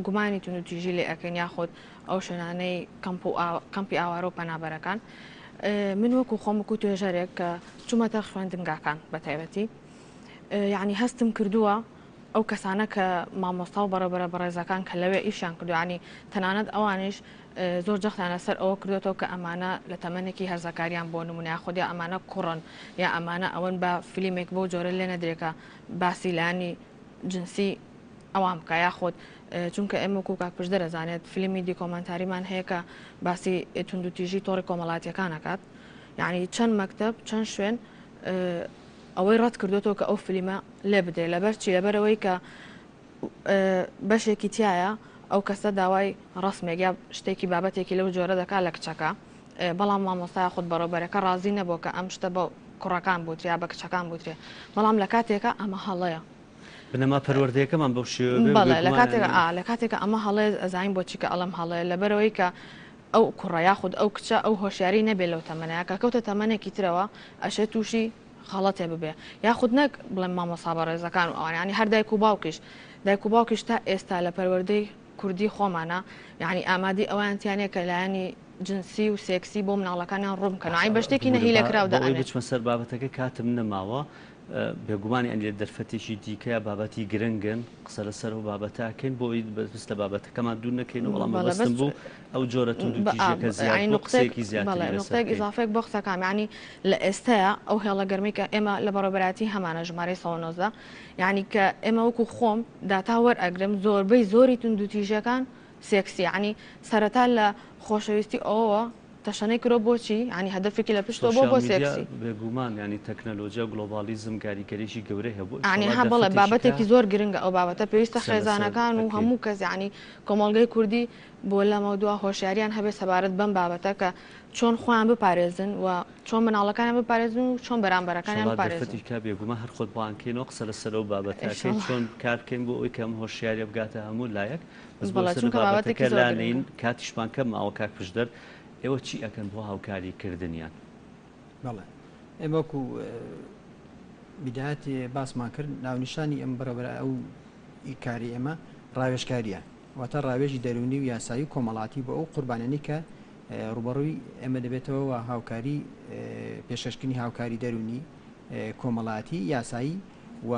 [SPEAKER 3] گومانی توندوتیژی لێ ئەکەین یاخود ئەو شوێنانەی کەمپ و کەمپی ئاوارە و پەنابەرەکان من وەکو خۆم وەکو توێژەرێک کە چوومەتە خوێندنگاکان بە تایبەتی یعنی هەستم کردووە ئەو کەسانە کە مامۆستا و بەڕێبەرە بەڕێزەکان کە لەوێ ئیشیان کردو ینی تەنانەت ئەوانیش زۆر جەختیان لەسەر ئەوە کردوێتەوە کە ئەمانە لە تەمەنێکی هەرزەکاریان بۆ نمونە خودیا ئەمانە کوڕن یا ئەمانە ئەوەن بە فیلمێک بۆ جۆرە لێ نەدرێکە باسی لانی جنسی ئەوان بکا یاخود چونکە ئێمە وەکو کاک پشدەر ئەزانێت فیلمی دیکۆمەنتاریمان هەیە کە باسی توندوتیژی تۆڕی کۆمەڵاتیەکان ئەکات یعنی چەند مەکتەب چەند شوێن ئەوەی ڕەت کردوێتەوە کە ئەو فیلمە لێ بدرێت لەبەر چی لەبەرەوەی کە بەشێکی تایە ئەو کەسە داوای ڕسمێک یا شتێکی بابەتێکی لەو جۆرە دەکات لە کچەکە بەڵام مامۆستا خود بەڕێوبەرەکە ڕازی نەبووە کە ئەم شتە بە کوڕەکان بوترێ یا بە کچەکان بوترێ بەڵام لە کاتێکە ئەمە هەڵەیە
[SPEAKER 1] بنەما پەروەردەیەکەمان بەو شێوەیە بێ
[SPEAKER 3] بەڵێ لە
[SPEAKER 1] بێگومان
[SPEAKER 3] کاتێکا
[SPEAKER 1] یانی
[SPEAKER 3] ئا لە کاتێکا ئەمە هەڵەیە ئەزانین بۆچی کە ئەڵێم هەڵەیە لەبەرئەوەی کە ئەو کوڕە یاخود ئەو کچە ئەو هۆشیاری نەبێ لەو تەمەنەیا کە کەوتە تەمەنێکی ترەوە ئەشێ تووشی غەڵەتێ ببێ یاخود نەک بڵێم مامۆستا بەڕێزەکان و ئەوان یانی هەر دایک و باوکیش دایک و باوکیش تا ئێستا لە پەروەردەی کوردی خۆمانە یانی ئامادەی ئەویان تیا نیە کە لایەنی جنسی و سێکسی بۆ مناڵەکانیان ڕوون بکەنەوە یانی بە شتێکی
[SPEAKER 1] ببورە با
[SPEAKER 3] نەهیلەکراو
[SPEAKER 1] بۆ ئەوەی
[SPEAKER 3] دائەنێن.
[SPEAKER 1] بچمە سەر بابەتەکە کاتم نەماوە بێگومان یانی لە دەرفەتێکی دیکەیا بابەتی گرنگن قسە لەسەر ئەو بابەتە ئەکەین بۆ ئەوەی بەس لە بابەتەکەمان دوور نەکەینەوە بەڵام
[SPEAKER 3] بەڵێ
[SPEAKER 1] مەبەستم
[SPEAKER 3] بەس
[SPEAKER 1] بوو ئەو جۆرە توندوتیژیەکە زیاد
[SPEAKER 3] یانی
[SPEAKER 1] بوو
[SPEAKER 3] نوقتەیەک
[SPEAKER 1] قسەیەکی زیاتری
[SPEAKER 3] بەڵێ
[SPEAKER 1] لەسەر
[SPEAKER 3] نوقتەیەک
[SPEAKER 1] بکەین.
[SPEAKER 3] ئیزافەیەک بۆ قسەکانم یانی لە ئێستەیا ئەو هێڵە گەرمەی کە ئێمە لە بەڕێوەبەرایەتی هەمانە ژمارەی 119 یانی کە ئێمە وەکو خۆم داتا وەرئەگرم زۆربەی زۆری توندوتیژیەکان سێکسی یانی سەرەتا لە خۆشەویستی ئەوەوە تەشەنەی کرۆ بۆچی یانی هەدەفێکی لە پشتەوە بۆ
[SPEAKER 1] سۆشیال
[SPEAKER 3] بۆ
[SPEAKER 1] میدیا
[SPEAKER 3] سێکسی.
[SPEAKER 1] بێگومان یانی تەکنەلۆجیا و گلۆباڵیزم کاریگەریی گەورەی هەبوو
[SPEAKER 3] یانی
[SPEAKER 1] ئیشەڵا
[SPEAKER 3] ها بەڵێ
[SPEAKER 1] دەرفەتێکی کە
[SPEAKER 3] بابەتێکی زۆر گرنگە ئەو بابەتە پێویستە
[SPEAKER 1] قسە لەسەر
[SPEAKER 3] خێزانەکان و
[SPEAKER 1] ئەکەین.
[SPEAKER 3] هەموو کەس یانی کۆمەڵگەی کوردی بۆ لەمەودوا هۆشیاریان هەبێت سەبارەت بەم بابەتە کە چۆن خۆیان بپارێزن و چۆن مناڵەکانیان بپارێزن و چۆن بەرامبەرەکانیان
[SPEAKER 1] ئیشەڵا
[SPEAKER 3] بپارێزن.
[SPEAKER 1] دەرفەتی کا بێگومان هەر خۆت بانگ کەینەوە قسە لەسەر ئەو بابەتە ئەکەین
[SPEAKER 3] ئیشەڵا.
[SPEAKER 1] چۆن کار بکەین بۆ ئەوەی کە ئەم هۆشیاریە بگاتە هەموو لایەک بەس بۆ
[SPEAKER 3] بەڵێ
[SPEAKER 1] ئێستا لە
[SPEAKER 3] چونکە
[SPEAKER 1] بابەتەکە
[SPEAKER 3] بابەتێکی زۆر
[SPEAKER 1] لانێین
[SPEAKER 3] گرنگە.
[SPEAKER 1] کاتیشمان کەم ماوە کاک پشدەر ئێوە چی ئەکەن بۆ هاوکاری کردنیان؟
[SPEAKER 2] بەڵێ ئێمە وەکو. بیدایەت باسمان کرد ناونیشانی ئەم بەڕێوەبەرە ئەو کاری ئێمە ڕاوێژکارییە واتە ڕاوێژی دەروونی و یاسایی و کۆمەڵاتی بۆ ئەو قوربانیانەی کە ڕووبەڕووی ئێمە دەبێتەوە و هاوکاری پێشکەشکردنی هاوکاری دەروونی کۆمەڵایەتی یاسایی و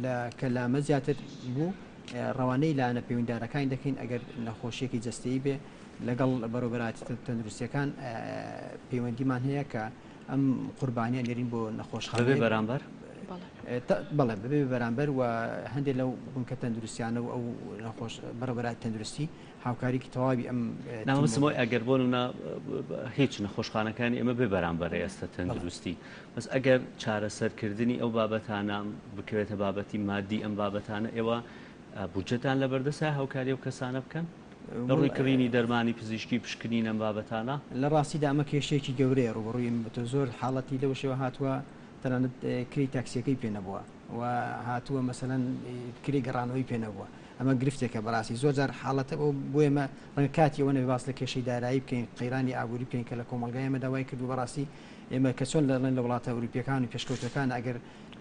[SPEAKER 2] لە کە لامە زیاتر بوو ڕەوانەی لایەنە پەیوەندیدارەکانی دەکەین ئەگەر نەخۆشیەکی جەستەیی بێ لەگەڵ بەڕێوەبەرایەتی تەندروستیەکان پەیوەندیمان هەیە کە ئەم قوربانیە نێرین بۆ
[SPEAKER 1] بەبێ
[SPEAKER 2] نەخۆشخانەیەک
[SPEAKER 1] بەرامبەر؟
[SPEAKER 2] بەڵێ بەبێ بەرامبەر و هەندێک لەو بنکە تەندروستیانە و ئەو نەخۆش بەڕێوەبەرایەتی تەندروستی هاوکاریکی تەواوی ئەم
[SPEAKER 1] نا
[SPEAKER 2] تیمە
[SPEAKER 1] مەبەستم
[SPEAKER 2] بوون.
[SPEAKER 1] ئەوەیە ئەگەر بۆ نمونە هیچ نەخۆشخانەکانی ئێمە بێ بەرامبەرە ئێستا تەندروستی بەس ئەگەر چارەسەرکردنی ئەو بابەتانە بکەوێتە بابەتی مادی ئەم بابەتانە ئێوە بودجەتان لەبەردەستە هاوکاری ئەو کەسانە بکەن لە ڕووی کڕینی دەرمانی پزیشکی پشکنین ئەم بابەتانە؟
[SPEAKER 2] لە ڕاستیدا ئەمە کێشەیەکی گەورەیە ڕووبەڕووی ئێمە بێتەوە زۆر حاڵەتی لەو شێوە هاتووە تەنانەت کرێی تاکسیەکەی پێ نەبووە و هاتووە مەسەلەن کرێی گەڕانەوەی پێ نەبووە ئەمە گرفتێکە بەڕاستی زۆر جار حاڵەتە بۆ ئێمە ڕەنگە کاتی ئەوە نەبێ باس لە کێشەی دارایی بکەین قەیرانی ئابووری بکەین کە لە کۆمەڵگای ئێمەدا وای کردووە بەڕاستی ئێمە کە چۆن دەڵێن لە وڵاتە ئەوروپیەکان و پێشکەوتوەکان ئەگەر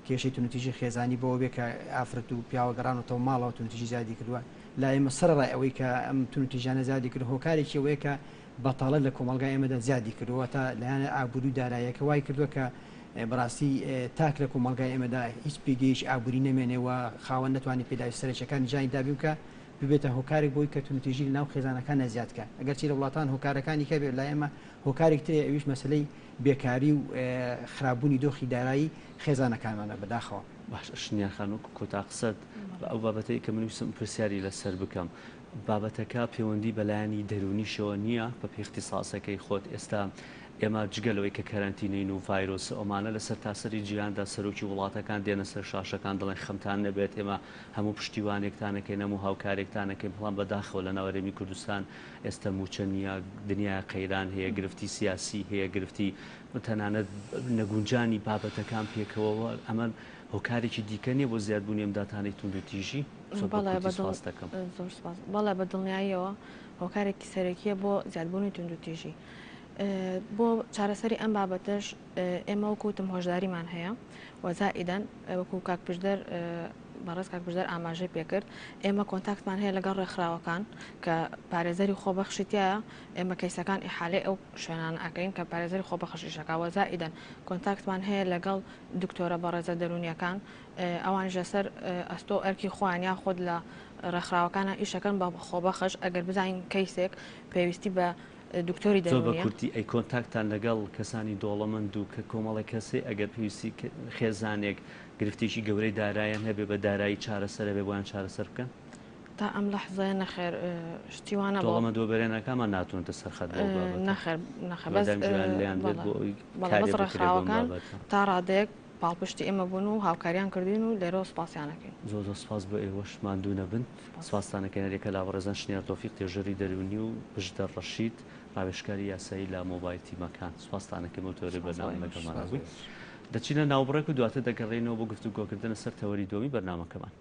[SPEAKER 2] کێشەی توندوتیژی خێزانی بەوە بێ کە ئافرەت و پیاوە گەڕانەتەوە ماڵەوە توندوتیژی زیادی کردووە لای ئێمە سەرەڕای ئەوەی کە ئەم توندوتیژیانە زیادی کردووە هۆکارێکی ئەوەیە کە بەتاڵە لە کۆمەڵگای ئێمەدا زیادی کردووە واتە لایەنە ئابووری و داراییەکە وای کردووە کە بەڕاستی تاک لە کۆمەڵگای ئێمەدا هیچ پێگەیەکی ئابووری نەمێنێ و خاوەن نەتوانێ پێداویستە سەرەکیەکانی ژیانی دابین بکا ببێتە هۆکارێک بۆی کە توندوتیژی لەناو خێزانەکاندا زیاد بکا ئەگەرچی لە وڵاتان هۆکارەکانی کە بێت لای ئێمە هۆکارێک ترە ئەویش مەسەلەی بێکاری و خراپبوونی دۆخی دارایی خێزانەکانمانە بەداخەوە.
[SPEAKER 1] باشە شنیار خان وەکو کۆتا قسەت بە ئەو بابەتەی کە من ویستم پرسیاری لەسەر بکەم بابەتەکە پەیوەندی بە لایەنی دەروونیشەوە نییە بە پێی ئیختیساسەکەی خۆت ئێستا ئێمە جگە لەوەی کە کەرەنتینەین و ڤایرۆس ئەمانە لە سەرتاسەری جیهاندا سەرۆکی وڵاتەکان دێنە سەر شاشەکان دەڵێن خەمتان نەبێت ئێمە هەموو پشتیوانێکتان ئەکەین هەموو هاوکارێکتان ئەکەین بەڵام بەداخەوە لە ناو هەرێمی کوردستان ئێستا مووچە نییە، دنیایە قەیران هەیە، گرفتی سیاسی هەیە، گرفتی تەنانەت نەگونجانی بابەتەکان پێکەوە، ئەمە هۆکارێکی دیکە نییە بۆ زیادبوونی ئەم داتانەی توندوتیژی؟ زۆر بە کورتی سوپاست دەکەم.
[SPEAKER 3] زۆر سوپاس. بەڵێ بە دڵنیاییەوە هۆکارێکی سەرەکییە بۆ زیادبوونی توندوتیژی. بۆ چارەسەری ئەم بابەتەش ئێمە وەکو وتم هۆشداریمان هەیە و زائیدەن وەکو کاک پشدەر بەڕێز کاک پشدەر ئاماژەی پێکرد ئێمە کۆنتاکتمان هەیە لەگەڵ ڕێکخراوەکان کە پارێزەری خۆبەخشی تایە ئێمە کەیسەکان ئیحالەی ئەو شوێنانە ئەکەین کە پارێزەری خۆبەخش ئیشەکا وە زائیدەن کۆنتاکتمان هەیە لەگەڵ دکتۆرە بەڕێزە دەروونیەکان ئەوانیش لەسەر ئەستۆ ئەرکی خۆیان یاخود لە ڕێکخراوەکانە ئیشەکەن بە خۆبەخش ئەگەر بزانین کەیسێک پێویستی بە دکتۆری
[SPEAKER 1] زۆر بە
[SPEAKER 3] دەروونیە.
[SPEAKER 1] کورتی ئەی کۆنتاکتان لەگەڵ کەسانی دۆڵەمەند و کە کۆمەڵێک کەس هەیە ئەگەر پێویستی خێزانێک گرفتێکی گەورەی دارایان هەبێ بە دارایی چارەسەر هەبێ بۆیان چارەسەر بکەن؟
[SPEAKER 3] تا ئەم لەحزەیە نەخێر شتی وا نەبووە.
[SPEAKER 1] دۆڵەمەند وەبەرهێنەکانمان ناتوونەتە سەر خەت بۆ ئەو بابەتە.
[SPEAKER 3] نەخێر نەخێر بەس
[SPEAKER 1] هیوادارم گوێیان لێیان بێت
[SPEAKER 3] بەڵێ
[SPEAKER 1] بۆ ئەوەی
[SPEAKER 3] بەڵێ
[SPEAKER 1] کارێ
[SPEAKER 3] بەس
[SPEAKER 1] بکرێ بۆ ئەم
[SPEAKER 3] ڕێکخراوەکان
[SPEAKER 1] بابەتە.
[SPEAKER 3] تا ڕادەیەک پاڵپشتی ئێمە بوون و هاوکاریان کردوین و لێرەوە سوپاسیان ئەکەین.
[SPEAKER 1] زۆر زۆر سوپاس بۆ ئێوەش ماندوو نەبن.
[SPEAKER 3] سوپاس.
[SPEAKER 1] سوپاستان ئەکەین هەریەکە لە بەڕێزان شنیار تۆفیق توێژەری دەروونی و پشدەر ڕەشید ڕاوێژکاری یاسایی لە مۆبایل تیمەکان. سوپاستان ئەکەین بەو تەوەرەی
[SPEAKER 3] سوپاس بۆ
[SPEAKER 1] بەرنامە
[SPEAKER 3] ئێوەش.
[SPEAKER 1] لەگەڵمانا
[SPEAKER 2] سوپاس بۆ
[SPEAKER 1] بووین.
[SPEAKER 2] ئێوەش.
[SPEAKER 1] دەچینە ناوبڕێک و دواتر دەگەڕێینەوە بۆ گفتوگۆکردن لەسەر تەوەری دووەمی بەرنامەکەمان.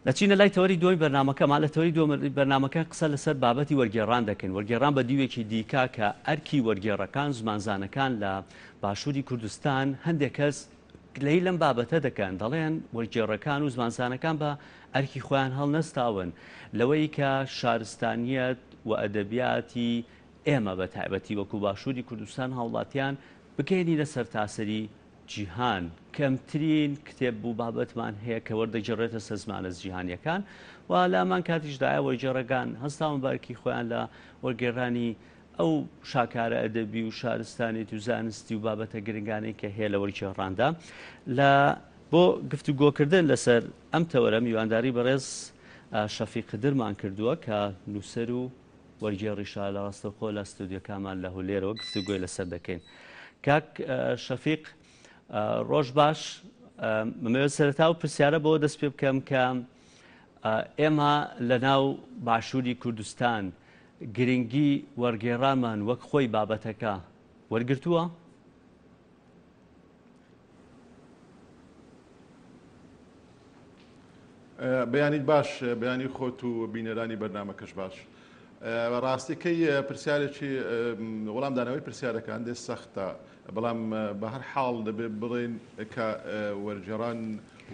[SPEAKER 1] دەچینە لای تەوەری دووەمی بەرنامەکەمان، لە تەوەری دووەمی بەرنامەکە قسە لەسەر بابەتی وەرگێڕان دەکەین، وەرگێڕان بە دیوێکی دیکە کە ئەرکی وەرگێڕەکان، زمانزانەکان لە باشووری کوردستان، هەندێک کەس گلەیی لەم بابەتە دەکەن، دەڵێن وەرگێڕەکان و زمانزانەکان بە ئەرکی خۆیان هەڵنەستاون لەوەی کە شارستانیەت و ئەدەبیاتی ئێمە بە تایبەتی وەکو باشووری کوردستان هاوڵاتیان بگەیەنینە سەرتاسەری جیهان کەمترین کتێب و بابەتمان هەیە کە وەردەگێڕێتە سەر زمانە جیهانیەکان و لە هەمان کاتیشدایە وەرگێڕەکان هەستاون بە ئەرکی خۆیان لە وەرگێڕانی ئەو شاکارە ئەدەبی و شارستانیت و زانستی و بابەتە گرنگانەی کە هەیە لە وەرگێڕاندا لە بۆ گفتوگۆکردن لەسەر ئەم تەوەرە میوانداری بەڕێز شەفیق قدرمان کردووە کە نووسەر و وەرگێڕیشە لە ڕاستەوخۆ لە ستۆدیۆکانمان لە هولێرەوە گفتوگۆی لەسەر دەکەین. کاک شەفیق ڕۆژ باش مەوێت سەرەتا و پرسیارە بۆ دەست پێ بکەم کە ئێمە لە ناو باشووری کوردستان گرنگی وەرگێڕانمان وەک خۆی بابەتەکە وەرگتووە؟
[SPEAKER 4] بەیانیت باش بەیانی خۆت و بینەرانی بەرنامەکەش باش. ڕاستیەکەی پرسیارێکی وەڵامدانەوەی پرسیارەکە هەندێک سەختە بەڵام بە هەر حاڵ دەبێ بڵێن کە وەرگێڕان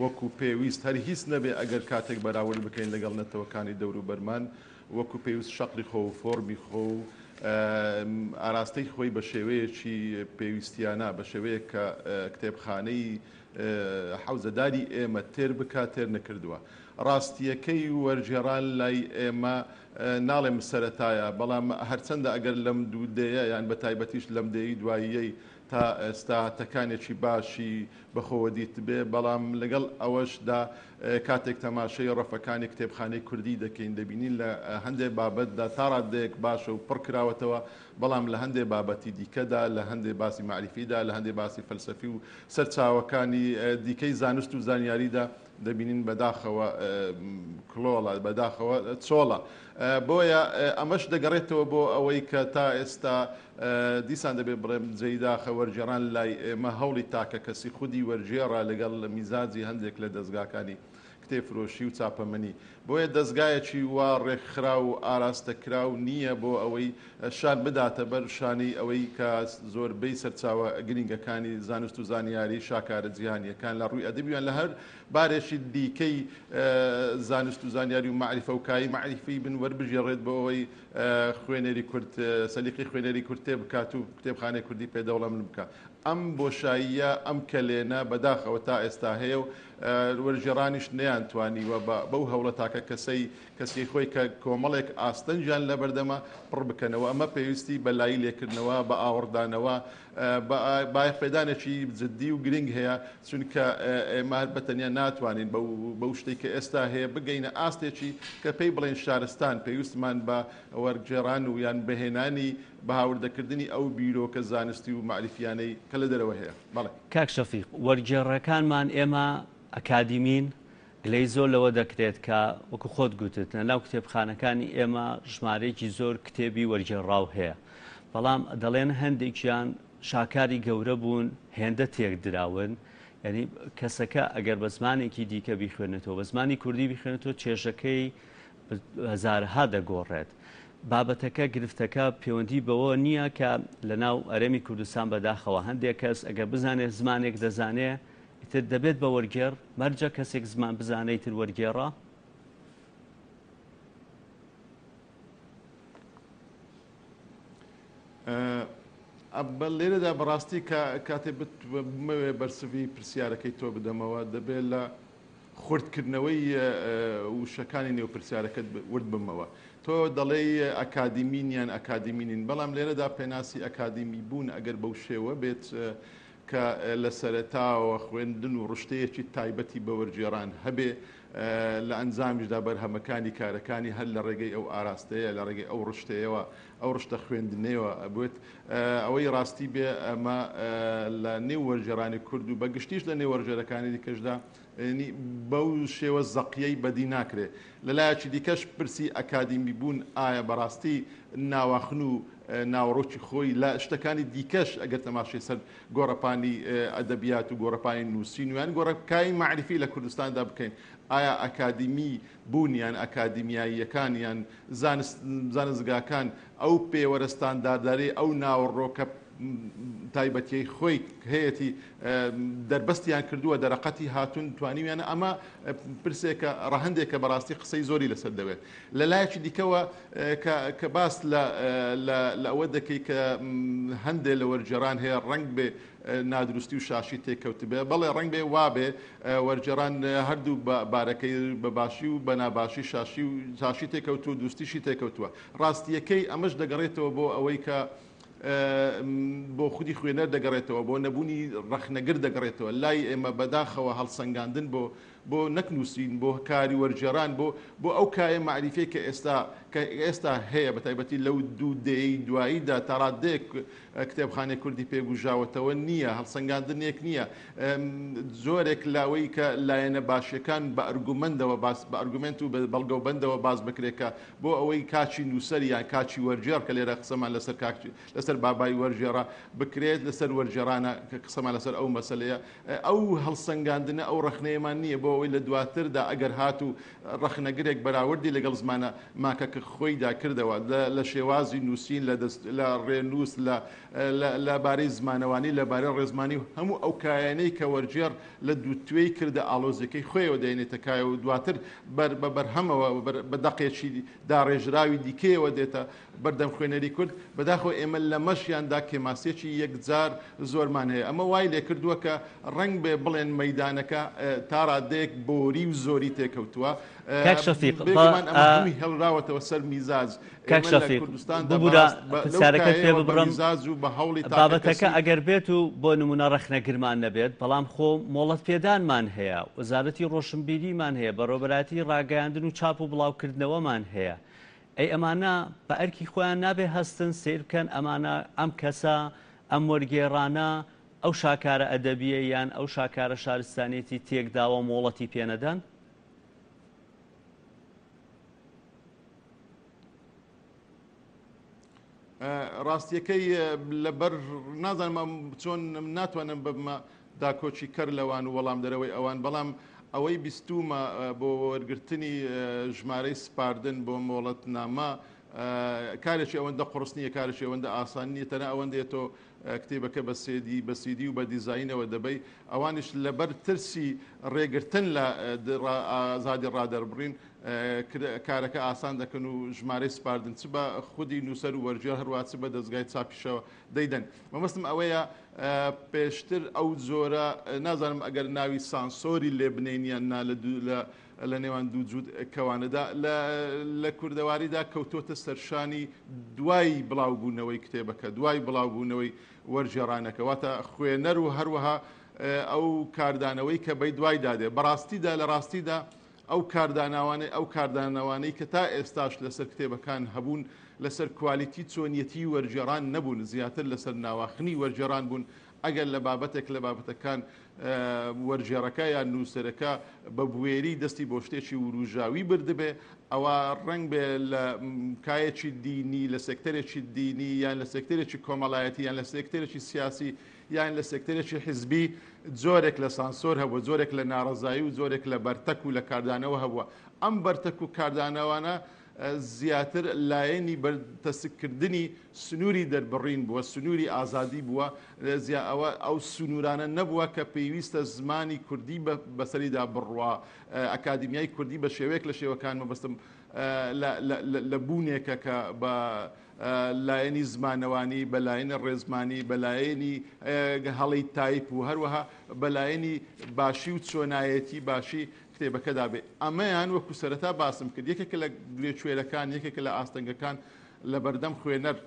[SPEAKER 4] وەکو پێویست هەر هیچ نەبێ ئەگەر کاتێک بەراورد بکەین لەگەڵ نەتەوەکانی دەوروبەرمان وەکو پێویست شەقلی خۆ و فۆرمی خۆ و ئاراستەی خۆی بە شێوەیەکی پێویستیانە بە شێوەیەک کە کتێبخانەی حەوزەداری ئێمە تێر بکات تێر نەکردووە. ڕاستییەکەی وەرگێڕان لای ئێمە ناڵێم سەرەتایە، بەڵام هەرچەندە ئەگەر لەم دوو دەیە یان بە تایبەتیش لەم دەیەی دواییەی تا ئێستا تەکانێکی باشی بەخۆوە دیتبێ، بەڵام لەگەڵ ئەوەشدا کاتێک تەماشەی ڕەفەکانی کتێبخانەی کوردی دەکەین دەبینین لە هەندێ بابەتدا تا ڕاددەیەک باشە و پڕ کراوەتەوە، بەڵام لە هەندێ بابەتی دیکەدا، لە هەندێ باسی مەعریفیدا، لە هەندێ باسی فەلسەفی و سەرچاوەکانی دیکەی زانست و زانیاریدا دەبینین بەداخەوە کڵۆڵە، بەداخەوە چۆڵە. بۆیە ئەمەش دەگەڕێتەوە بۆ ئەوەی کە تا ئێستا دیسان دەبێ بڵێم جێی داخە وەرگێڕان لای ئێمە هەوڵی تاکەکەسی خودی وەرگێڕە لەگەڵ میزاجی هەندێک لە دەزگاکانی کتێبفرۆشی و چاپەمەنی. بۆیە دەزگایەکی وا ڕێکخراو و ئاراستەکراو نییە بۆ ئەوەی شان بداتە بەر شانی ئەوەی کە زۆربەی سەرچاوە گرینگەکانی زانست و زانیاری شاکارە جیهانییەکان لە ڕووی ئەدەبی یان لە هەر بارێکی دیکەی زانست و زانیاری و مەعریفە و کایەی مەعریفی بن وەربگێڕێت بۆ ئەوەی خوێنەری کورد سەلیقەی خوێنەری کورد تێ بکات و کتێبخانەی کوردی پێ دەوڵەمند بکات. ئەم بۆشاییە، ئەم کەلێنە بەداخەوە تا ئێستا هەیە و وەرگێڕانیش نەیانتوانیوە بەو هەوڵە تاکە کەسەی کەسیی خۆی کە کۆمەڵێک ئاستەنگیان لەبەردەمە پڕ بکەنەوە. ئەمە پێویستی بە لایی لێکردنەوە، بە ئاوڕدانەوە، بە بایەخپێدانێکی جددی و گرنگ هەیە، چونکە ئێمە هەر بە تەنیا ناتوانین بەو شتەی کە ئێستا هەیە بگەینە ئاستێکی کە پێی بڵێین شارستان، پێویستمان بە وەرگێڕان و یان بەهێنانی بە هاوردەکردنی ئەو بیرۆکە زانستی و مەعریفیانەی کە لە دەرەوە هەیە. بەڵێ.
[SPEAKER 1] کاک شەفیق، وەرگێڕەکانمان ئێمە ئەکادیمین، گلەیی زۆر لەوە دەکرێت کە وەکو خۆت گوتت لە ناو کتێبخانەکانی ئێمە ژمارەیەکی زۆر کتێبی وەرگێڕاو هەیە، بەڵام دەڵێن هەندێکیان شاکاری گەورە بوون هێندە تێکدراون، یانی کەسەکە ئەگەر بە زمانێکی دیکە بیخوێنێتەوە، بە زمانی کوردی بیخوێنێتەوە چێژەکەی هەزارەها دەگۆڕێت. بابەتەکە گرفتەکە پەیوەندی بەوە نییە کە لە ناو هەرێمی کوردستان بەداخەوە هەندێک کەس ئەگەر بزانێت زمانێک دەزانێ ئیتر دەبێت بە وەرگێڕ، مەرجە کەسێک زمان بزانێ ئیتر وەرگێڕە؟
[SPEAKER 4] لێرەدا بەڕاستی کە کاتێ بمەوێ بەرسڤی پرسیارەکەی تۆ بدەمەوە دەبێت لە خورتکردنەوەی وشەکانی نێو پرسیارەکەت ورد بمەوە. تۆ دەڵێی ئەکادیمین یان ئەکادیمی نین، بەڵام لێرەدا پێناسی ئەکادیمی بوون ئەگەر بەو شێوە بێت کە لە سەرەتاوە خوێندن و ڕشتەیەکی تایبەتی بە وەرگێڕان هەبێ، لە ئەنجامیشدا بەرهەمەکانی کارەکانی هەر لە ڕێگەی ئەو ئاراستەیە، لە ڕێگەی ئەو ڕشتەیەوە، ئەو ڕشتە خوێندنەیەوە بێت. ئەوەی ڕاستی بێ ئەمە لە نێو وەرگێڕانی کورد و بە گشتیش لە نێو وەرگێرەکانی دیکەشدا بەو شێوە زەقیەی بەدی ناکرێ. لە لایەکی دیکەش پرسی ئەکادیمی بوون ئایا بەڕاستی ناواخن و. ناوەڕۆکی خۆی لە شتەکانی دیکەش ئەگەر تەماشای سەر گۆڕەپانی ئەدەبیات و گۆڕەپانی نووسین و یان گۆڕەکای مەعریفی لە کوردستاندا بکەین ئایا ئەکادیمی بوون یان ئەکادیمیاییەکان یان زانست زانستگاکان ئەو پێوەرە ستانداردارەی ئەو ناوەڕۆکە تایبەتیەی خۆی هەیەتی دەربەستیان کردووە دەرەقەتی هاتوون توانیویانە ئەمە پرسێکە ڕەهەندێکە بەڕاستی قسەی زۆری لەسەر دەوێت لە لایەکی دیکەوە کە باس لە ئەوە دەکەی کە هەندێک لە وەرگێڕان هەیە ڕەنگ بێ نادروستی و شاشی تێکەوتبێ بەڵێ ڕەنگ بێ وابێ وەرگێڕان هەردوو بارەکەی بە باشی و بە ناباشی شاشی و شاشی تێکەوتووە دروستیشی تێکەوتووە ڕاستییەکەی ئەمەش دەگەڕێتەوە بۆ ئەوەی کە بۆ خودی خوێنەر دەگەڕێتەوە، بۆ نەبوونی ڕەخنەگر دەگەڕێتەوە. لای ئێمە بەداخەوە هەڵسەنگاندن بۆ بۆ نەک نووسین، بۆ کاری وەرگێڕان، بۆ بۆ ئەو کایە مەعریفیەی کە ئێستا کە ئێستا هەیە بەتایبەتی لەو دوو دەیەی دواییدا تا ڕاددەیەک کتێبخانەی کوردی پێ بوژاوەتەوە نییە، هەڵسەنگاندنێک نییە. جۆرێک لەوەی کە لایەنە باشیەکان بە ئەرگومەندەوە باس بە ئەرگومێنت و بە بەڵگەوبەندەوە باس بکرێت کە بۆ ئەوەی کاکی نووسەر یان کاکی وەرگێڕ کە لێرە قسەمان لەسەر کاک لەسەر بابای وەرگێڕە بکرێت لەسەر وەرگێڕانە کە قسەمان لەسەر ئەو مەسەلەیە ئەو هەڵسەنگاندنە ئەو ڕەخنەیەمان نییە بۆ ئەوەی لە دواتردا ئەگەر هاتوو ڕەخنەگرێک بەراوردی لەگەڵ زمانە ماکەکە خۆیدا کردەوە لە شێوازی نووسین لە دەست لە ڕێنووس لە لە بارەی زمانەوانی لە بارەی ڕێزمانی و هەموو ئەو کایانەی کە وەرگێڕ لە دووتوێی کردە ئاڵۆزیەکەی خۆیەوە دەینێتە کایە و دواتر بەر بە بەرهەمەوە بە دەقێکی داڕێژراوی دیکەیەوە دێتە بەردەم خوێنەری کورد، بەداخەوە ئێمە لەمەشیاندا کێماسیەکی یەکجار زۆرمان هەیە، ئەمە وای لێکردووە کە ڕەنگبێ بڵێن مەیدانەکە تا ڕادەیەک بۆری و زۆری تێکەوتووە،
[SPEAKER 1] کاک شەفیق بە
[SPEAKER 4] بێگومان ئەمە هەمووی هێڵراوەتەوە سەر میزاج،
[SPEAKER 1] کاک
[SPEAKER 4] ئێمە لە
[SPEAKER 1] شەفیق
[SPEAKER 4] کوردستاندا
[SPEAKER 1] ببورە
[SPEAKER 4] بەڕاست بە لەو
[SPEAKER 1] پرسیارەکەت پێ
[SPEAKER 4] کایەوە بە
[SPEAKER 1] ببڕم
[SPEAKER 4] میزاج و بە هەوڵی
[SPEAKER 1] بابەتەکە
[SPEAKER 4] تاکەکەسی،
[SPEAKER 1] ئەگەر بێت و بۆ نمونە ڕەخنەگرمان نەبێت بەڵام خۆ مۆڵەت پێدانمان هەیە وەزارەتی ڕۆشنبیریمان هەیە بەڕێوەبەرایەتی ڕاگەیاندن و چاپ و بڵاوکردنەوەمان هەیە ئەی ئەمانە بە ئەرکی خۆیان نابێ هەستن سەیر بکەن ئەمانە ئەم کەسە ئەم وەرگێڕانە ئەو شاکارە ئەدەبیە یان ئەو شاکارە شارستانیەتی تێکداوە مۆڵەتی پێنەدەن؟
[SPEAKER 4] ڕاستیەکەی لەبەر نازانم چۆن ناتوانم ببمە داکۆکی کەر لەوان و وەڵامدەرەوەی ئەوان بەڵام ئەوەی بیستومە بۆ وەرگرتنی ژمارەی سپاردن بۆ مۆڵەتنامە کارێکی ئەوەندە قڕس نییە کارێکی ئەوەندە ئاسان نییە تەنها ئەوەندەیە تۆ کتێبەکە بە سێدی بە سیدی و بە دیزاینەوە دەبەی ئەوانیش لەبەر ترسی ڕێگرتن لە ئازادی ڕادەربڕین کارەکە ئاسان دەکەن و ژمارەی سپاردن چ بە خودی نووسەر و وەرگێڕ هەروە چ بە دەزگای چاپیشەوە دەیدەن. مەبەستم ئەوەیە پێشتر ئەو جۆرە نازانم ئەگەر ناوی سانسۆری لێ بنێین یان نا لە لە نێوان دوو جووت کەوانەدا لە کوردەواریدا کەوتۆتە سەرشانی دوای بڵاوبوونەوەی کتێبەکە دوای بڵاوبوونەوەی وەرگێڕانەکە واتە خوێنەر و هەروەها ئەو کاردانەوەی کە بەی دوایدا دێ بەڕاستیدا لە ڕاستیدا ئەو کارداناوانەی ئەو کاردانەوانەی کە تا ئێستاش لەسەر کتێبەکان هەبوون لەسەر کوالیتی چۆنیەتی وەرگێڕان نەبوون زیاتر لەسەر ناواخنی وەرگێڕان بوون ئەگەر لە بابەتێک لە بابەتەکان وەرگێڕەکە یان نووسەرەکە بە بوێری دەستی بۆ شتێکی وروژاوی بردبێ ئەوە ڕەنگ بێ لە کایەکی دینی لە سێکتەرێکی دینی یان لە سێکتەرێکی کۆمەڵایەتی یان لە سێکتەرێکی سیاسی یان لە سێکتەرێکی حیزبی جۆرێک لە سانسۆر هەبووە، جۆرێک لە ناڕەزایی و جۆرێک لە بەرتەک و لە کاردانەوە هەبووە. ئەم بەرتەک و کاردانەوانە زیاتر لایەنی بەرتەسککردنی سنووری دەربڕین بووە، سنووری ئازادی بووە، ئەوە ئەو سنوورانە نەبووە کە پێویستە زمانی کوردی بەسەریدا بڕوا، ئەکادیمیای کوردی بە شێوەیەک لە شێوەکان مەبەستم لە بوونێکە کە بە لایەنی زمانەوانی، بە لایەنی ڕێزمانی، بە لایەنی هەڵەی تایپ و هەروەها بە لایەنی باشی و چۆنایەتی باشی کتێبەکەدا بێ. ئەمەیان وەکو سەرەتا باسم کرد یەکێکە لە گرێکوێرەکان، یەکێکە لە ئاستەنگەکان لە بەردەم خوێنەر،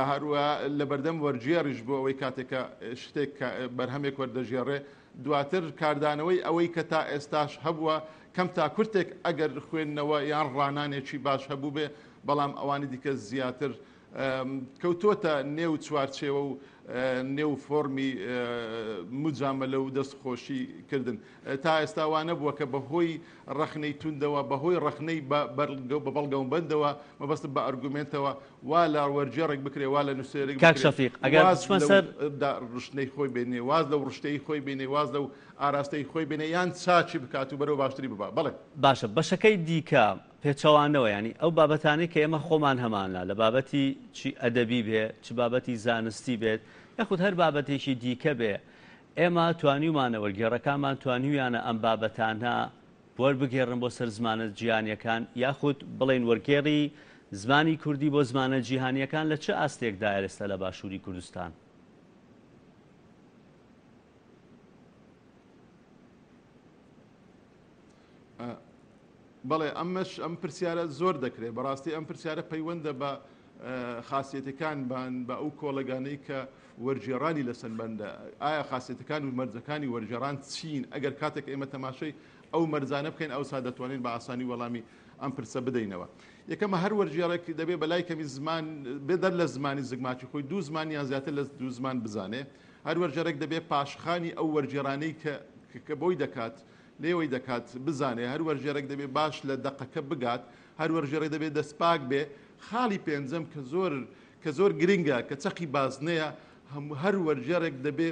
[SPEAKER 4] هەروەها لە بەردەم وەرگێڕیش بۆ ئەوەی کاتێک کە شتێک بەرهەمێک وەردەگێڕێ دواتر کاردانەوەی ئەوەی کە تا ئێستاش هەبووە کەم تا کورتێک ئەگەر خوێندنەوە یان ڕانانێکی باش هەبووبێ بەڵام ئەوانی دیکە زیاتر کەوتۆتە نێو چوارچێوە و. نێو فۆرمی موجامەلە و دەست خۆشی کردن. تا ئێستا وا نەبووە کە بە هۆی ڕەخنەی توندەوە، بە هۆی ڕەخنەی بە بەڵگەوبەندەوە، مەبەستم بە ئەرگومێنتەوە، وا لە وەرگێڕێک بکرێ، وا لە نووسەرێک
[SPEAKER 1] کاک
[SPEAKER 4] بکرێ
[SPEAKER 1] شەفیق ئەگەر
[SPEAKER 4] واز
[SPEAKER 1] بچمە
[SPEAKER 4] لەو
[SPEAKER 1] سەر.
[SPEAKER 4] ڕشتنەی خۆی بێنێ، واز لەو ڕشتەی خۆی بێنێ، واز لەو ئاراستەی خۆی بێنێ یان چاکی بکات و بەرەو باشتری ببا. بەڵێ.
[SPEAKER 1] باشە بەشەکەی دیکە پێچەوانەوە یانی ئەو بابەتانەی کە ئێمە خۆمان هەمانە لە بابەتی چی ئەدەبی بێ چ بابەتی زانستی بێت یاخود هەر بابەتێکی دیکە بێ ئێمە توانیومانە وەرگێڕەکانمان توانیویانە ئەم بابەتانە وەربگێڕن بۆ سەر زمانە جیهانیەکان یاخود بڵێین وەرگێڕی زمانی کوردی بۆ زمانە جیهانیەکان لە چ ئاستێکدایە ئێستا لە باشووری کوردستان؟
[SPEAKER 4] بەڵێ ئەمەش ئەم پرسیارە زۆر دەکرێت بەڕاستی ئەم پرسیارە پەیوەندە بە خاصیەتەکان بان بە ئەو کۆڵەگانەی کە وەرگێڕانی لەسەر بەندە ئایا خاصیەتەکان و مەرجەکانی وەرگێڕان چین ئەگەر کاتێک ئێمە تەماشای ئەو مەرجانە بکەین ئەوسا دەتوانین بە ئاسانی وەڵامی ئەم پرسە بدەینەوە یەکەمە هەر وەرگێڕێک دەبێ بەلای کەمی زمان بێ دەر لە زمانی زگماکی خۆی دوو زمان یان زیاتر لە دوو زمان بزانێ هەر وەرگێڕێک دەبێ پاشخانی ئەو وەرگێڕانەی کە کە بۆی دەکات لێوەی دەکات بزانێ، هەر وەرگێڕێک دەبێ باش لە دەقەکە بگات، هەر وەرگێڕێک دەبێ دەستپاک بێ، خاڵی پێنجەم کە زۆر کە زۆر گرنگە کە چەقی بازنەیە، هەر وەرگێڕێک دەبێ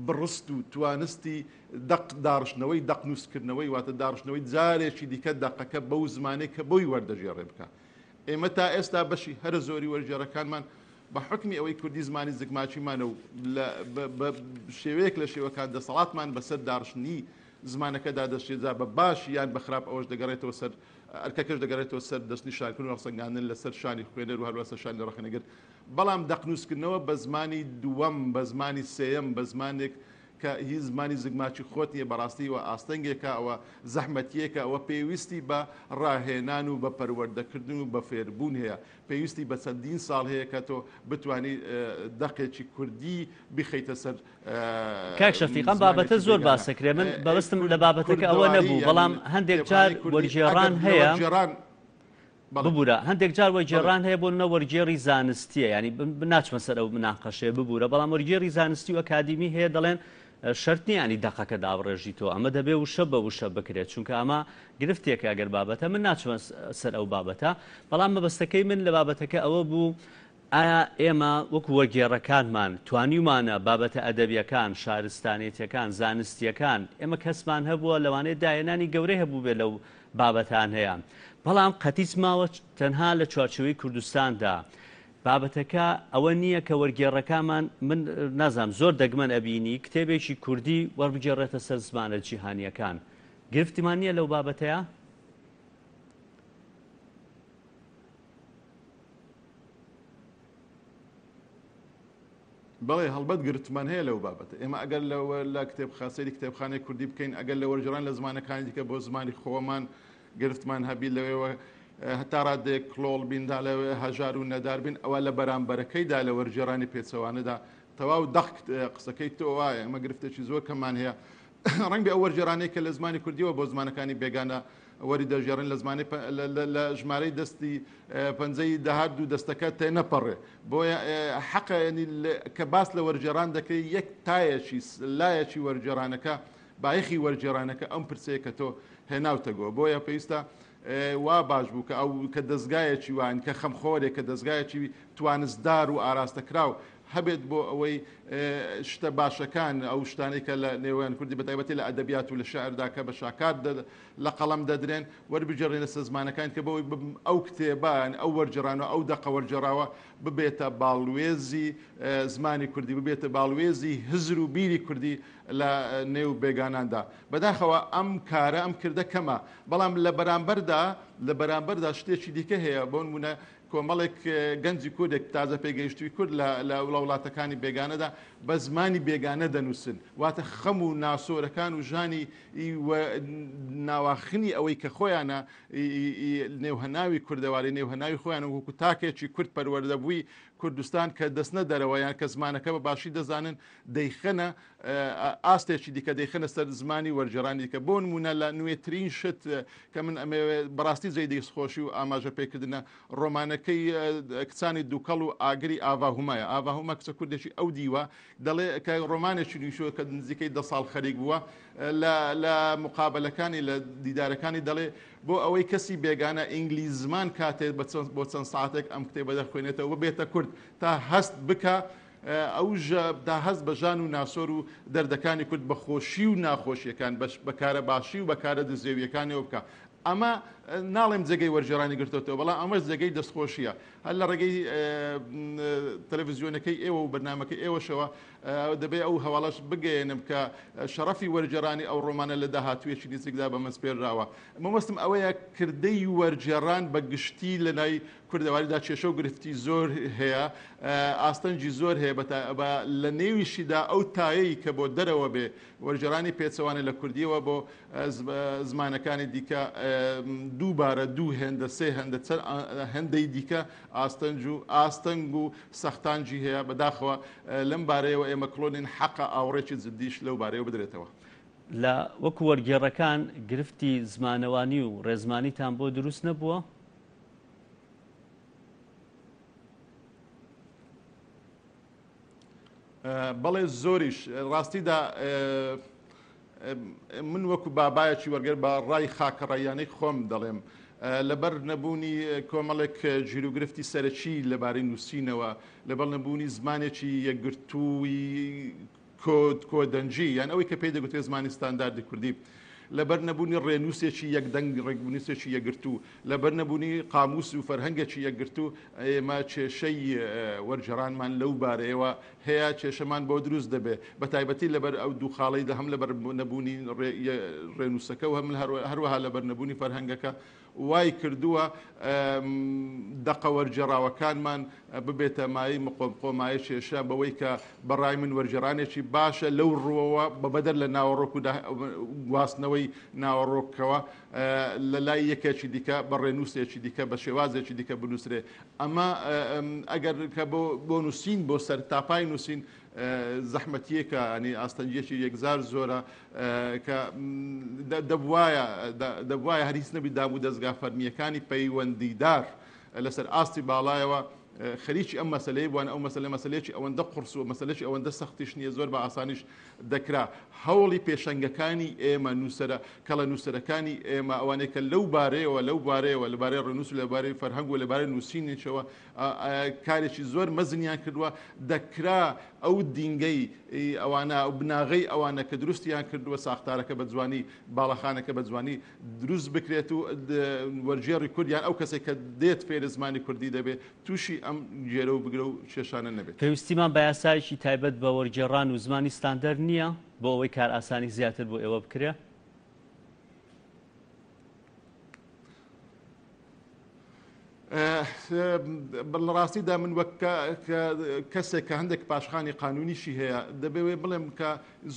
[SPEAKER 4] بڕست و توانستی دەق داڕشتنەوەی دەق نووسکردنەوەی واتە داڕشتنەوەی جارێکی دیکە دەقەکە بەو زمانەی کە بۆی وەردەگێڕێ بکا. ئێمە تا ئێستا بەشی هەرە زۆری وەرگێڕەکانمان بە حوکمی ئەوەی کوردی زمانی زگماکیمانە و بە شێوەیەک لە شێوەکان دەسەڵاتمان بەسەر داڕشتنی زمانەکەدا دەشێت جا بە باش یان بە خراپ ئەوەش دەگەڕێتەوە سەر ئەرکەکەش دەگەڕێتەوە سەر دەستنیشانکردن و هەڵسەنگاندن لەسەر شانی خوێنەر و هەروەها سەر شانی ڕەخنەگر بەڵام دەقنووسکردنەوە بە زمانی دووەم بە زمانی سێیەم بە زمانێک کە هی زمانی زگماکی خۆت نییە بەڕاستی ئەوە ئاستەنگێکە ئەوە زەحمەتییەکە ئەوە پێویستی بە ڕاهێنان و بە پەروەردەکردن و بە فێربوون هەیە پێویستی بە چەندین ساڵ هەیە کە تۆ بتوانی دەقێکی کوردی بخەیتە سەر
[SPEAKER 1] کاک شەفیق ئەم بابەتە
[SPEAKER 4] زمانێکی
[SPEAKER 1] زۆر
[SPEAKER 4] بێگانە
[SPEAKER 1] باسەکرێ من بەڵستم لە بابەتەکە ئەوە
[SPEAKER 4] کوردەواری
[SPEAKER 1] نەبوو
[SPEAKER 4] یانی
[SPEAKER 1] بەڵام هەندێک جار
[SPEAKER 4] کتێبخانەی کوردی
[SPEAKER 1] وەرگێڕان
[SPEAKER 4] ئەگەر لە
[SPEAKER 1] هەیە
[SPEAKER 4] وەرگێڕان بەڵێ
[SPEAKER 1] ببورە هەندێک جار
[SPEAKER 4] بەڵێ
[SPEAKER 1] وەرگێڕان هەیە بۆ نمونە وەرگێڕی زانستیە یانی ناچمە سەر ئەو مناقەشەیە ببورە بەڵام وەرگێڕی زانستی و ئەکادیمی هەیە دەڵێن شەرت نییە ینی دەقەکە دابڕێژیتەوە ئەمە دەبێ وشە بە وشە بکرێت چونکە ئەمە گرفتێکە ئەگەر بابەتە من ناچمە سەر ئەو بابەتە بەڵام مەبەستەکەی من لە بابەتەکە ئەوە بوو ئایا ئێمە وەکو وەرگێڕەکانمان توانیومانە بابەتە ئەدەبیەکان، شارستانێتیەکان، زانستیەکان، ئێمە کەسمان هەبووە لەوانەیە داهێنانی گەورەی هەبووبێت لەو بابەتانەیە بەڵام قەتیس ماوە تەنها لە چوارچێوەی کوردستاندا بابەتەکە ئەوە نییە کە وەرگێڕەکانمان من نازانم زۆر دەگمەن ئەبینی کتێبێکی کوردی وەربگێڕێتە سەر زمانە جیهانیەکان گرفتمان نییە لەو بابەتەیە؟
[SPEAKER 4] بەڵێ هەڵبەت گرفتمان هەیە لەو بابەتە. ئێمە ئەگەر لە لە کتێبخا سەیری کتێبخانەی کوردی بکەین، ئەگەر لە وەرگێڕان لە زمانەکانی دیکە بۆ زمانی خۆمان گرفتمان هەبی لەوێوە هەتا ڕادەیەک کڵۆڵ بین دا لەوێ هەژار و نەدار بین ئەوە لە بەرامبەرەکەیدا لە وەرگێڕانی پێچەوانەدا تەواو دەق قسەکەی تۆ وایە ئێمە گرفتێکی زۆر کەممان هەیە ڕەنگبێ ئەو وەرگێڕانەی کە لە زمانی کوردیەوە بۆ زمانەکانی بێگانە وەری دەژێڕن لە زمانی لە ژمارەی دەستی پەنجەی دەهات دوو دەستەکە تێنەپەڕێ بۆیە حەقە ینی کە باس لە وەرگێڕان دەکەی یەک تایەکی لایەکی وەرگێڕانەکە بایەخی وەرگێڕانەکە ئەم پرسەیە کە تۆ هێناوتەگۆ بۆیە پێویستە وا باش بوو کە ئەو کە دەستگایەکی وان کە خەمخۆرێک کە دەستگایەکی توانستدار و ئاراستەکراو هەبێت بۆ ئەوەی شتە باشەکان ئەو شتانەی کە لە نێوان کوردی بەتایبەتی لە ئەدەبیات و لە شعردا کە بە شاکار لە قەڵەم دەدرێن وەربگێڕێنە سەر زمانەکان کە بەوەی ئەو کتێبە ئەو وەرگێڕانەوە ئەو دەقە وەرگێڕاوە ببێتە باڵوێزی زمانی کوردی ببێتە باڵوێزی هزر و بیری کوردی لە نێو بێگاناندا بەداخەوە ئەم کارە ئەم کردە کەمە بەڵام لە بەرامبەردا لە بەرامبەردا شتێکی دیکە هەیە بۆ نمونە کۆمەڵێک گەنجی کوردێک تازە پێگەیشتووی کورد لە لە وڵاتەکانی بێگانەدا بە زمانی بێگانە دەنووسن واتە خەم و ناسۆرەکان و ژانی و ناواخنی ئەوەی کە خۆیانە نێو هەناوی کوردەواری نێو هەناوی خۆیان وەکو تاکێکی کورد پەروەردەبووی کوردستان کە دەستنە دەرەوە یان کە زمانەکە بە باشی دەزانن دەیخەنە. ئاستێکی دیکە دەیخەنە سەر زمانی وەرگێڕانی دیکە بۆ نموونە لە نوێترین شت کە من ئەمەوێ بەڕاستی جێی دەستخۆشی و ئاماژە پێکردنە ڕۆمانەکەی کچانی دووکەڵ و ئاگری ئاڤا هومایە ئاڤا هوما کچە کوردێکی ئەو دیوە دەڵێ کە ڕۆمانێکی نووسیوە کە نزیکەی دە ساڵ خەریک بووە لە لە مقابلەکانی لە دیدارەکانی دەڵێ بۆ ئەوەی کەسی بێگانە ئینگلیز زمان کاتێ بۆ چەند ساعتێک ئەم کتێبە دەخوێنێتەوە ببێتە کورد تا هەست بکە ئەو تا هەست بە ژان و ناسۆر و دەردەکانی کورد بە خۆشی و ناخۆشیەکان بە کارە باشی و بە کارە دزێویەکانیەوە بکا ئەمە ناڵێم جێگەی وەرگێڕانی گرتۆتەوە بەڵام ئەمەش جێگەی دەستخۆشیە هەر لە ڕێگەی تەلەڤزیۆنەکەی ئێوە و بەرنامەکەی ئێوەشەوە دەبێ ئەو هەواڵەش بگەیەنم کە شەڕەفی وەرگێڕانی ئەو ڕۆمانە لە داهاتوویەکی نزیکدا بە من سپێرراوە مەبەستم ئەوەیە کردەی وەرگێڕان بە گشتی لە لای کوردەواریدا کێشە و گرفتی زۆر هەیە، ئاستەنگی زۆر هەیە بە لە نێویشیدا ئەو تایەی کە بۆ دەرەوە بێ وەرگێڕانی پێچەوانە لە کوردییەوە بۆ زمانەکانی دیکە دووبارە دوو هێندە سێ هێندە چەند هێندەی دیکە ئاستەنج و ئاستەنگ و سەختانجی هەیە بەداخەوە لەم بارەیەوە ئێمە کڵۆنین حەقە ئاوڕێکی جدیش لەو بارەیەوە بدرێتەوە.
[SPEAKER 1] لە وەکو وەرگێڕەکان گرفتی زمانەوانی و ڕێزمانیتان بۆ دروست نەبووە؟
[SPEAKER 4] بەڵێ زۆریش ڕاستیدا من وەکو بابایەکی وەرگەر بە ڕای خاکەڕاییانەی خۆم دەڵێم لەبەر نەبوونی کۆمەڵێک گیروگرفتی سەرەکی لەبارەی نووسینەوە لەبەر نەبوونی زمانێکی یەکگرتووی کۆد، کۆدەنگی، یان ئەوەی کە پێی دەگوترێت زمانی ستانداردی کوردی، لەبەر نەبوونی ڕێنووسێکی یەکدەنگ، ڕێنووسێکی یەکگرتوو، لەبەر نەبوونی قامووس و فەرهەنگێکی یەکگرتوو، ئێمە کێشەی وەرگێڕانمان لەو بارەیەوە هەیە، کێشەمان بۆ دروست دەبێ، بە تایبەتی لەبەر ئەو دوو خاڵەی هەم لەبەر نەبوونی ڕێنووسەکە و هەم هەروەها لەبەر نەبوونی فەرهەنگەکە، وای کردووە دەقە وەرگێڕاوەکانمان ببێتە مایەی مقۆمقۆ، مایەی کێشە، بەوەی کە بە ڕای من وەرگێڕانێکی باشە لەو ڕووەوە بە بەدەر لە ناوەڕۆک و گواستنەوەی ناوەڕۆکەوە لە لای یەکێکی دیکە بە ڕێنووسێکی دیکە بە شێوازێکی دیکە بنووسرێ. ئەمە ئەگەر کە بۆ نووسین بۆ سەرتاپای نووسین زەحمەتییەکە ینی ئاستەنگییەکی یەکجار زۆرە کە دەبوایە دەبوایە هەر هیچ نەبی دام و دەزگا فەرمییەکانی پەیوەندیدار لەسەر ئاستی باڵایەوە خەریکی ئەم مەسلەی بووان ئەو مەسلە مەسلەیەکی ئەوەندە قورس و مەسلەکی ئەوەندە سەختیش نییە زۆر بە ئاسانیش دەکرا هەوڵی پێشەنگەکانی ئێمە نووسرە کەڵە نووسەرەکانی ئێمە ئەوانەی کە لەو بارەیەوە لەو بارەیەوە لەبارەی ڕێنووس و لەبارەی فەرهەنگ و لەبارەی نووسینیشەوە کارێکی زۆر مەزنیان کردووە، دەکرا ئەو دینگەی ئەوانە، ئەو بناغەی ئەوانە کە دروستیان کردووە، ساختارەکە بە جوانی، باڵەخانەکە بە جوانی دروست بکرێت و وەرگێڕی کورد یان ئەو کەسێک کە دێت فێری زمانی کوردی دەبێت تووشی ئەم گێرە و بگرە و کێشانە نەبێت.
[SPEAKER 1] پێویستیمان بە یاسایەکی تایبەت بە وەرگێڕان و زمانی ستاندەر نییە بۆ ئەوەی کارئاسانی زیاتر بۆ ئێوە بکرێ؟
[SPEAKER 4] لە ڕاستیدا من وەک کەسێک کە هەندێک پاشخانی قانونیشی هەیە دەبێ بڵێم کە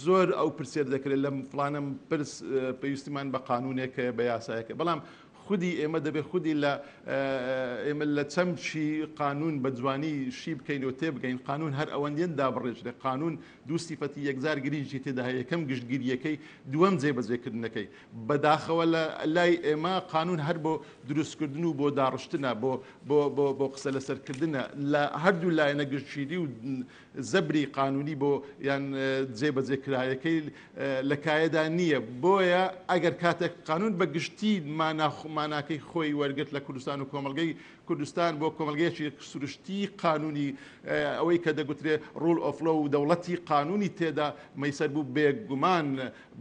[SPEAKER 4] زۆر ئەو پرسێر دەکرێت لەم فلانم پرس پێویستیمان بە قانونێک هەیە بە یاسایەکە بەڵام خودی ئێمە دەبێت خودی لە ئێمە لە چەمکی قانون بە جوانی شی بکەین و تێبگەین قانون هەر ئەوەندێن دابڕێژرێ قانون دوو سیفەتی یەکجار گرنگی تێدا هەیە یەکەم گشتگیریەکەی دووەم جێبەجێکردنەکەی بەداخەوە لە لای ئێمە قانون هەر بۆ دروستکردن و بۆ داڕشتنە، بۆ بۆ بۆ بۆ قسە لەسەر کردنە، لە هەردوو لایەنە گشتگیری و زەبری قانونی بۆ یان جێبەجێ کرایەکەی لە کایەدا نییە. بۆیە ئەگەر کاتێک قانون بە گشتی مانا ماناکەی خۆی وەرگرت لە کوردستان و کۆمەڵگەی کوردستان بۆ کۆمەڵگەیەکی سروشتی قانونی ئەوەی کە دەگوترێ rule of law و دەوڵەتی قانونی تێدا مەیسەر بوو بێگومان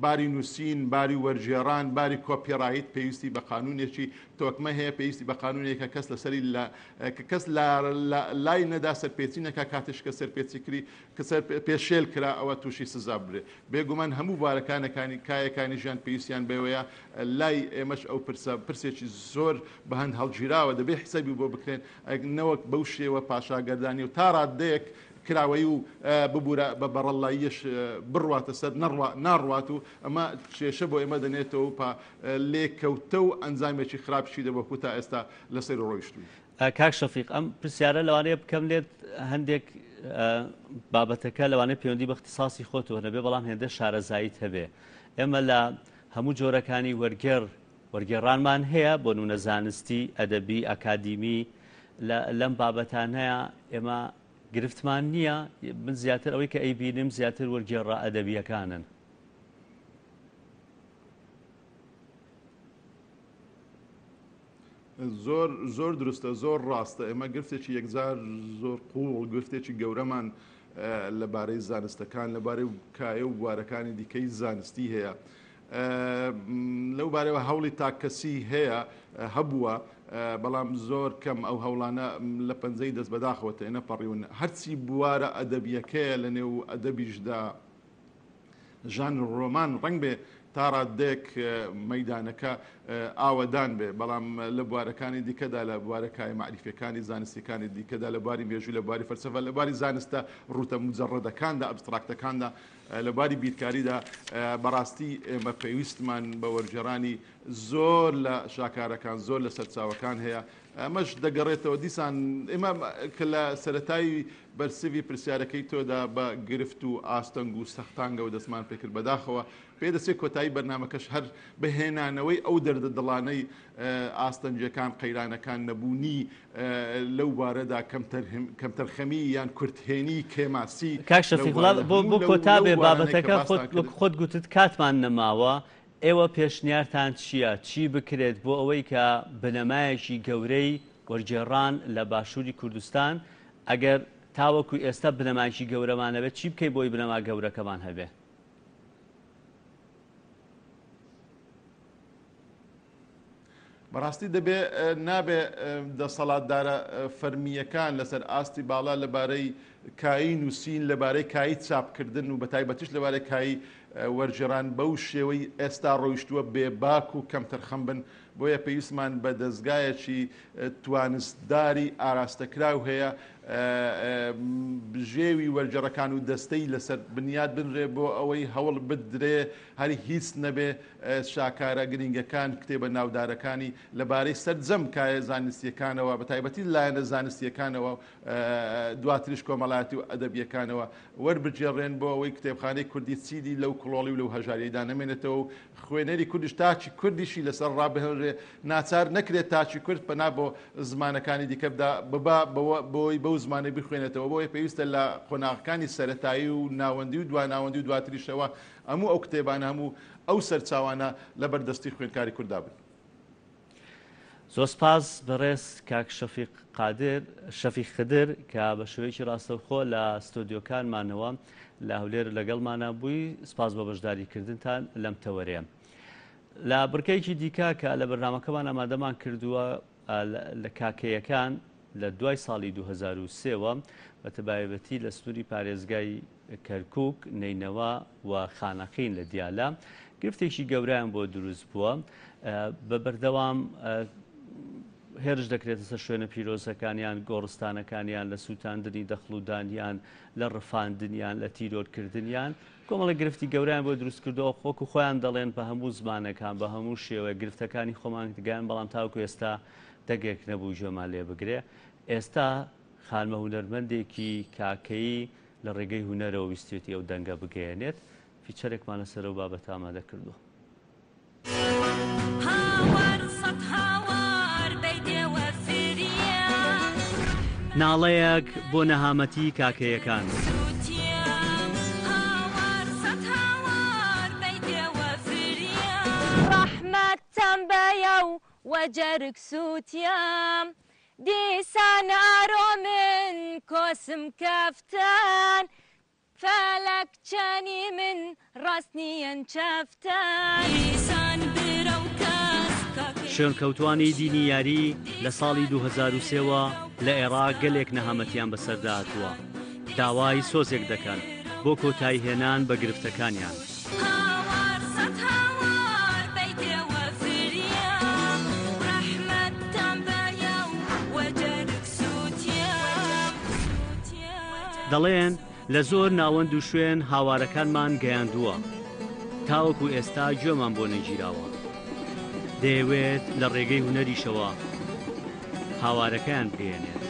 [SPEAKER 4] باری نووسین، باری وەرگێڕان، باری کۆپیڕایت پێویستی بە قانوونێکی تۆکمە هەیە، پێویستی بە قانوونێکە کەس لەسەری لە کە کەس لە لای نەدا سەرپێچی نەکا، کاتێش کە سەرپێچی کری کە سەر پێشێل کرا ئەوە تووشی سزا ببرێ. بێگومان هەموو بوارەکانەکانی کایەکانی ژیان پێویستیان بەوەیە، لای ئێمەش ئەو پرسە پرسێکی زۆر بە هەند هەڵگیراوە دەبێ حیسابی بۆ بکرێن نەوەک بەو شێوە پاشاگەردانی و تا ڕاددەیەک کراوەیی و ببورە بە بەڕەڵاییەش بڕواتە سەر نەڕوا ناڕوات و ئەمە کێشە بۆ ئێمە دەنێتەوە و پا لێکەوتە و ئەنجامێکی خراپیشی دەبێت وەکو تا ئێستا لەسەری ڕۆیشتووین.
[SPEAKER 1] کاک شەفیق ئەم پرسیارە لەوانەیە بکەم لێت هەندێک بابەتەکە لەوانەیە پەیوەندی بە اختصاصی خۆتەوە نەبێ بەڵام هێندە شارەزاییت هەبێ ئێمە لە هەموو جۆرەکانی وەرگێڕ وەرگێڕانمان هەیە بۆ نمونە زانستی ئەدەبی ئەکادیمی لەم بابەتانەیە ئێمە گرفتمان نییە من زیاتر ئەوەی کە ئەیبینم زیاتر وەرگێڕە ئەدەبیەکانن.
[SPEAKER 4] زۆر زۆر دروستە زۆر ڕاستە ئێمە گرفتێکی یەکجار زۆر قووڵ گرفتێکی گەورەمان لەبارەی زانستەکان لەبارەی کایە و بوارەکانی دیکەی زانستی هەیە لەو بارەوە هەوڵی تاککەسی هەیە هەبووە بەڵام زۆر کەم ئەو هەوڵانە لە پەنجەی دەست بەداخەوە تێنەپەڕیون هەرچی بوارە ئەدەبیەکەیە لە نێو ئەدەبیشدا ژانر ڕۆمان ڕەنگ بێ تا ڕاددەیەک مەیدانەکە ئاوەدان بێ، بەڵام لە بوارەکانی دیکەدا، لە بوارە کایە مەعریفیەکانی زانستیەکانی دیکەدا، لە بواری مێژوو، لە بواری فەلسەفە، لە بواری زانستە ڕووتە موجەڕەدەکاندا، ئەبستراکتەکاندا، لە بواری بیرکاریدا، بەڕاستی ئێمە پێویستمان بە وەرگێڕانی زۆر لە شاکارەکان، زۆر لە سەرچاوەکان هەیە. ئەمەش دەگەڕێتەوە دیسان ئێمە کە لە سەرەتای بەرسڤی پرسیارەکەی تۆدا بە گرفت و ئاستەنگ و سەختانگەوە دەستمان پێکرد، بەداخەوە پێدەچێت کۆتایی بەرنامەکەش هەر بە هێنانەوەی ئەو دەردە دڵانەی ئاستەنگیەکان، قەیرانەکان، نەبوونی لەو بوارەدا، کەمتەرخەمی یان کورتهێنی، کێماسی
[SPEAKER 1] کاک
[SPEAKER 4] لەو
[SPEAKER 1] شەفیق وەڵا
[SPEAKER 4] بوارەدا،
[SPEAKER 1] بۆ
[SPEAKER 4] هەموو
[SPEAKER 1] بۆ
[SPEAKER 4] لەو
[SPEAKER 1] کۆتا
[SPEAKER 4] لەو
[SPEAKER 1] بێ
[SPEAKER 4] بوارانەی کە
[SPEAKER 1] بابەتەکە خۆت
[SPEAKER 4] باستان
[SPEAKER 1] وەک
[SPEAKER 4] کرد.
[SPEAKER 1] خۆت گوتت کاتمان نەماوە ئێوە پێشنیارتان چییە چی بکرێت بۆ ئەوەی کە بنەمایەکی گەورەی وەرگێڕان لە باشووری کوردستان ئەگەر تاوەکو ئێستا بنەمایەکی گەورەمان نەبێت چی بکەین بۆی بنەما گەورەکەمان هەبێ؟
[SPEAKER 4] بەڕاستی دەبێ نابێ دەسەڵاتدارە فەرمییەکان لەسەر ئاستی باڵا لەبارەی کایی نووسین، لەبارەی کایی چاپکردن و بەتایبەتیش لەبارەی کایی وەرگێڕان بەو شێوەی ئێستا ڕۆیشتووە بێباک و کەمتەرخەم بن. بۆیە پێویستمان بە دەزگایەکی توانستداری ئاراستەکراو هەیە بژێوی وەرگێڕەکان و دەستەی لەسەر بنیات بنرێ بۆ ئەوەی هەوڵ بدرێ هەر هیچ نەبێ شاکارە گرینگەکان، کتێبە ناودارەکانی لەبارەی سەرجەم کایە زانستییەکانەوە بەتایبەتی لایەنە زانستییەکانەوە و دواتریش کۆمەڵایەتی و ئەدەبییەکانەوە وەربگێڕرێن بۆ ئەوەی کتێبخانەی کوردی چیدی لەو کڵۆڵی و لەو هەژارییەدا نەمێنێتەوە و خوێنەری کوردیش تاکی کوردیشی لەسەر ڕابهێنرێ، ناچار نەکرێت تاکی کورد پەنا بۆ زمانەکانی دیکە بدا ببا بەوە بۆی بەو زمانەی بخوێنێتەوە، بۆیە پێویستە لە قۆناغەکانی سەرەتایی و ناوەندی و دواناوەندی و دواتریشەوە هەموو ئەو کتێبانە هەموو ئەو سەرچاوانە لەبەر دەستی خوێندکاری کورددا بن.
[SPEAKER 1] زۆر سپاس بەڕێز کاک شەفیق قادر، شەفیق خدر، کە بە شێوەیەکی ڕاستەوخۆ لە ستۆدیۆکانمانەوە لە هەولێر لەگەڵمانا بووی، سپاس بۆ بەشداریکردنتان لەم تەوەرەیە. لە بڕگەیەکی دیکە کە لە بەرنامەکەمان ئامادەمان کردووە لە کاکەیەکان لە دوای ساڵی 2003 وە بە تەبایبەتی لە سنووری پارێزگای کەرکوک، نەینەوا و خانەقین لە دیالە گرفتێکی گەورەیان بۆ دروست بووە. بە بەردەوام هێرش دەکرێتە سەر شوێنە پیرۆزەکانیان، گۆڕستانەکانیان، لە سووتاندنی دەخڵودانیان، لە ڕفاندنیان، لە تیرۆرکردنیان. کۆمەڵێک گرفتی گەورەیان بۆ دروست کردووە، وەکو خۆیان دەڵێن بە هەموو زمانەکان، بە هەموو شێوەیەک گرفتەکانی خۆمان گەیان، بەڵام تاوەکو ئێستا دەنگێک نەبوو گوێمان لێ بگرێ. ئێستا خانمە هونەرمەندێکی کاکەیی لە ڕێگەی هونەرەوە ویستویەتی ئەو دەنگە بگەیەنێت، فیچەرێکمان لەسەر ئەو بابەتە ئامادە کردووە. ناڵەیەک بۆ نەهامەتی کاکەیەکان.
[SPEAKER 5] دیسان ئارۆ من کۆسم کەفتن فەلەک چەنی من ڕاست نیەن چەفتن. دیسان برەو کەس کاکەی
[SPEAKER 1] شوێنکەوتوانی دینی یاری لە ساڵی 2003 وە لە ئێراق گەلێک نەهامەتیان بەسەردا هاتووە، داوای سۆزێک دەکەن بۆ کۆتایی هێنان بە گرفتەکانیان. دەڵێن لە زۆر ناوەند و شوێن هاوارەکانمان گەیاندووە، تاوەکو ئێستا گوێمان بۆ نەگیراوە. دەیەوێت لە ڕێگەی هونەریشەوە هاوارەکەیان بگەیەنێت.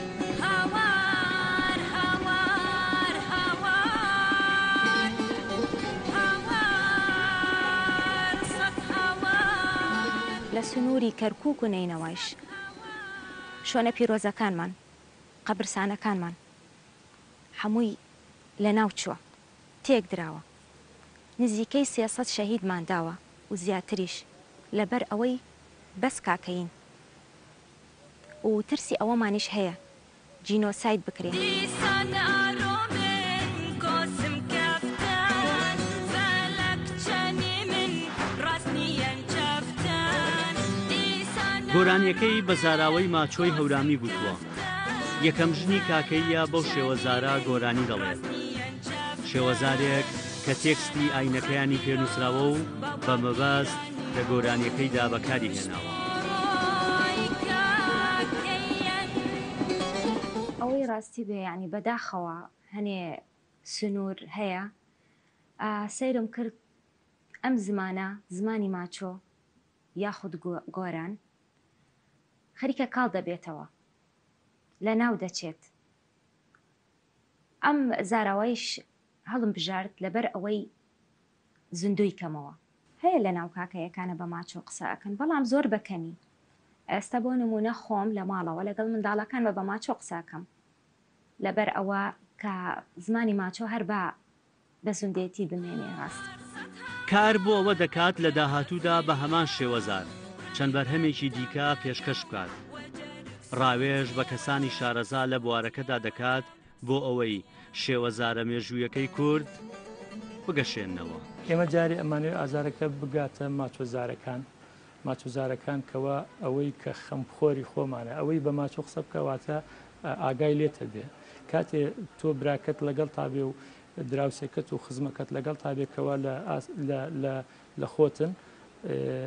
[SPEAKER 5] لە سنووری کەرکووک و نەینەوایش شوێنە پیرۆزەکانمان، قەبرسانەکانمان هەمووی لەناو چووە، تێک دراوە. نزیکەی 300 شەهیدمان داوە و زیاتریش لەبەر ئەوەی بەس کاکەیین و ترسی ئەوەمانیش هەیە جینۆساید بکرێین.
[SPEAKER 1] گۆرانییەکەی بە زاراوەی ماچۆی هەورامی گوتووە. یەکەم ژنی کاکەییە بەو شێوەزارە گۆرانی دەڵێت. شێوەزارێک کە تێکستی ئاینەکەیانی پێ نووسراوە و بە مەبەست لە گۆرانییەکەیدا بەکاری هێناوە.
[SPEAKER 5] ئەوەی ڕاستی بێ یانی بەداخەوە هەنێ سنوور هەیە سەیرم کرد ئەم زمانە زمانی ماچۆ یاخود گۆران خەریکە کاڵ دەبێتەوە لەناو دەچێت ئەم زاراوەیش هەڵم بژارد لەبەر ئەوەی زیندووی کەمەوە. هەیە لەناو کاکەیەکانە بە ماچۆ قسە ئەکەن بەڵام زۆر بە کەمی ئێستا بۆ نموونە خۆم لە ماڵەوە لەگەڵ منداڵەکانمە بە ماچۆ قسە ئەکەم لەبەر ئەوە کە زمانی ماچۆ هەر با بە زیندێتی بمێنێ ڕاست.
[SPEAKER 1] کار بۆ ئەوە دەکات لە داهاتوودا بە هەمان شێوەزار چەند بەرهەمێکی دیکە پێشکەش بکات. ڕاوێژ بە کەسانی شارەزا لە بوارەکەدا دەکات بۆ ئەوەی شێوەزارە مێژوویەکەی کورد بگەشێننەوە.
[SPEAKER 6] ئێمە جارێ ئەمانەوێ ئازارەکە بگاتە ماچۆزارەکان، ماچۆزارەکان کەوا ئەوەی کە خەمخۆری خۆمانە، ئەوەی بە ماچۆ قسە بکا واتە ئاگای لێتە بێ. کاتێ تۆ براکەت لەگەڵتا بێ و دراوسێکەت و خزمەکەت لەگەڵتا بێ کەوا لە لە لە لە خۆتن،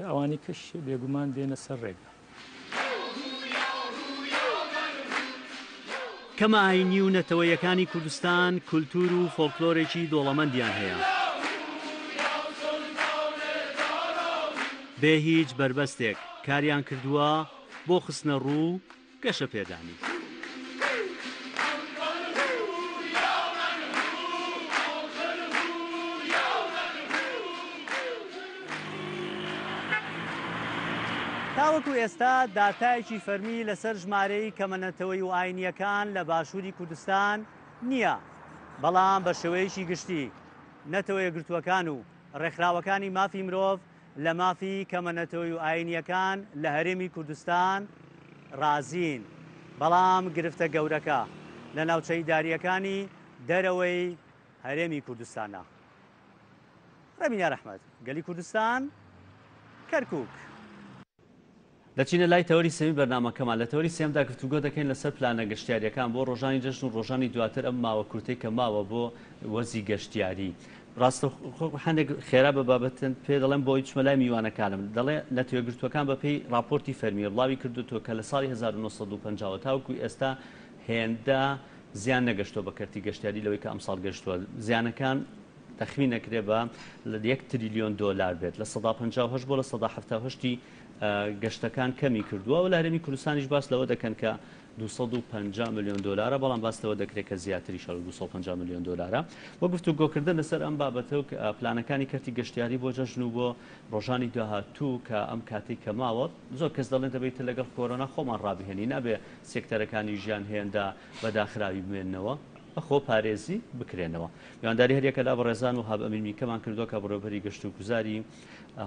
[SPEAKER 6] ئەوانی کەش بێگومان دێنە سەر ڕێگا.
[SPEAKER 1] کەمە ئایینی و نەتەوەییەکانی کوردستان کولتوور و فۆلکلۆرێکی دۆڵەمەندیان هەیە. بێ هیچ بەربەستێک کاریان کردووە بۆ خستنەڕوو و گەشەپێدانی. تاوەکو ئێستا داتایەکی فەرمی لەسەر ژمارەی کەمە نەتەوەیی و ئاینییەکان لە باشووری کوردستان نییە، بەڵام بە شێوەیەکی گشتی نەتەوە یەکگرتووەکان و ڕێکخراوەکانی مافی مرۆڤ لە مافی کەمە نەتەوەی و ئاینییەکان لە هەرێمی کوردستان ڕازین، بەڵام گرفتە گەورەکە لە ناوچە ئیدارییەکانی دەرەوەی هەرێمی کوردستانە. ڕێبینار ئەحمەد، گەلی کوردستان، کەرکووک. دەچینە لای تەوەری سێمی بەرنامەکەمان، لە تەوەری سێیەمدا گفتوگۆ دەکەین لەسەر پلانە گەشتیارییەکان بۆ ڕۆژانی جەژن و ڕۆژانی دواتر ئەم ماوە کورتەی کە ماوە بۆ وەرزی گەشتیاری. ڕاستەوخۆ هەندێک خێرا بە بابەتت پێ دەڵێم بۆی بچمە لای میوانەکانم. دەڵێ نەتەوەیەکگرتووەکان بەپێی ڕاپۆرتی فەرمی بڵاوی کردووەتەوە کە لە ساڵی 1950 وە تاوەکو ئێستا هێندە زیان نەگەشتووە بە کەرتی گەشتیاری لەوەی کە ئەمساڵ گەشتووە. زیانەکان تەخمین ئەکرێ بە یەک تریلیۆن دۆلار بێت، 58% بۆ 78% ی گەشتەکان کەمی کردووە و لە هەرێمی کوردستانیش باس لەوە دەکەن کە 250 ملیۆن دۆلارە، بەڵام باس لەوە دەکرێت کە زیاتریشە لە 250 ملیۆن دۆلارە. بۆ گفتوگۆکردن لەسەر ئەم بابەتە و پلانەکانی کەرتی گەشتیاری بۆ جەژن و بۆ ڕۆژانی داهاتوو کە ئەم کاتەی کە ماوە، زۆر کەس دەڵێن دەبێت لەگەڵ کۆرۆنا خۆمان ڕابهێنین، نابێ سێکتەرەکانی ژیان هێندە بە داخراوی بمێننەوە. بە خۆپارێزی بکرێنەوە. میوانداری هەریەکە لە بەڕێزان وەهاب ئەمین میکەمان کردووە کە بەڕێوەبەری گەشتوگوزاری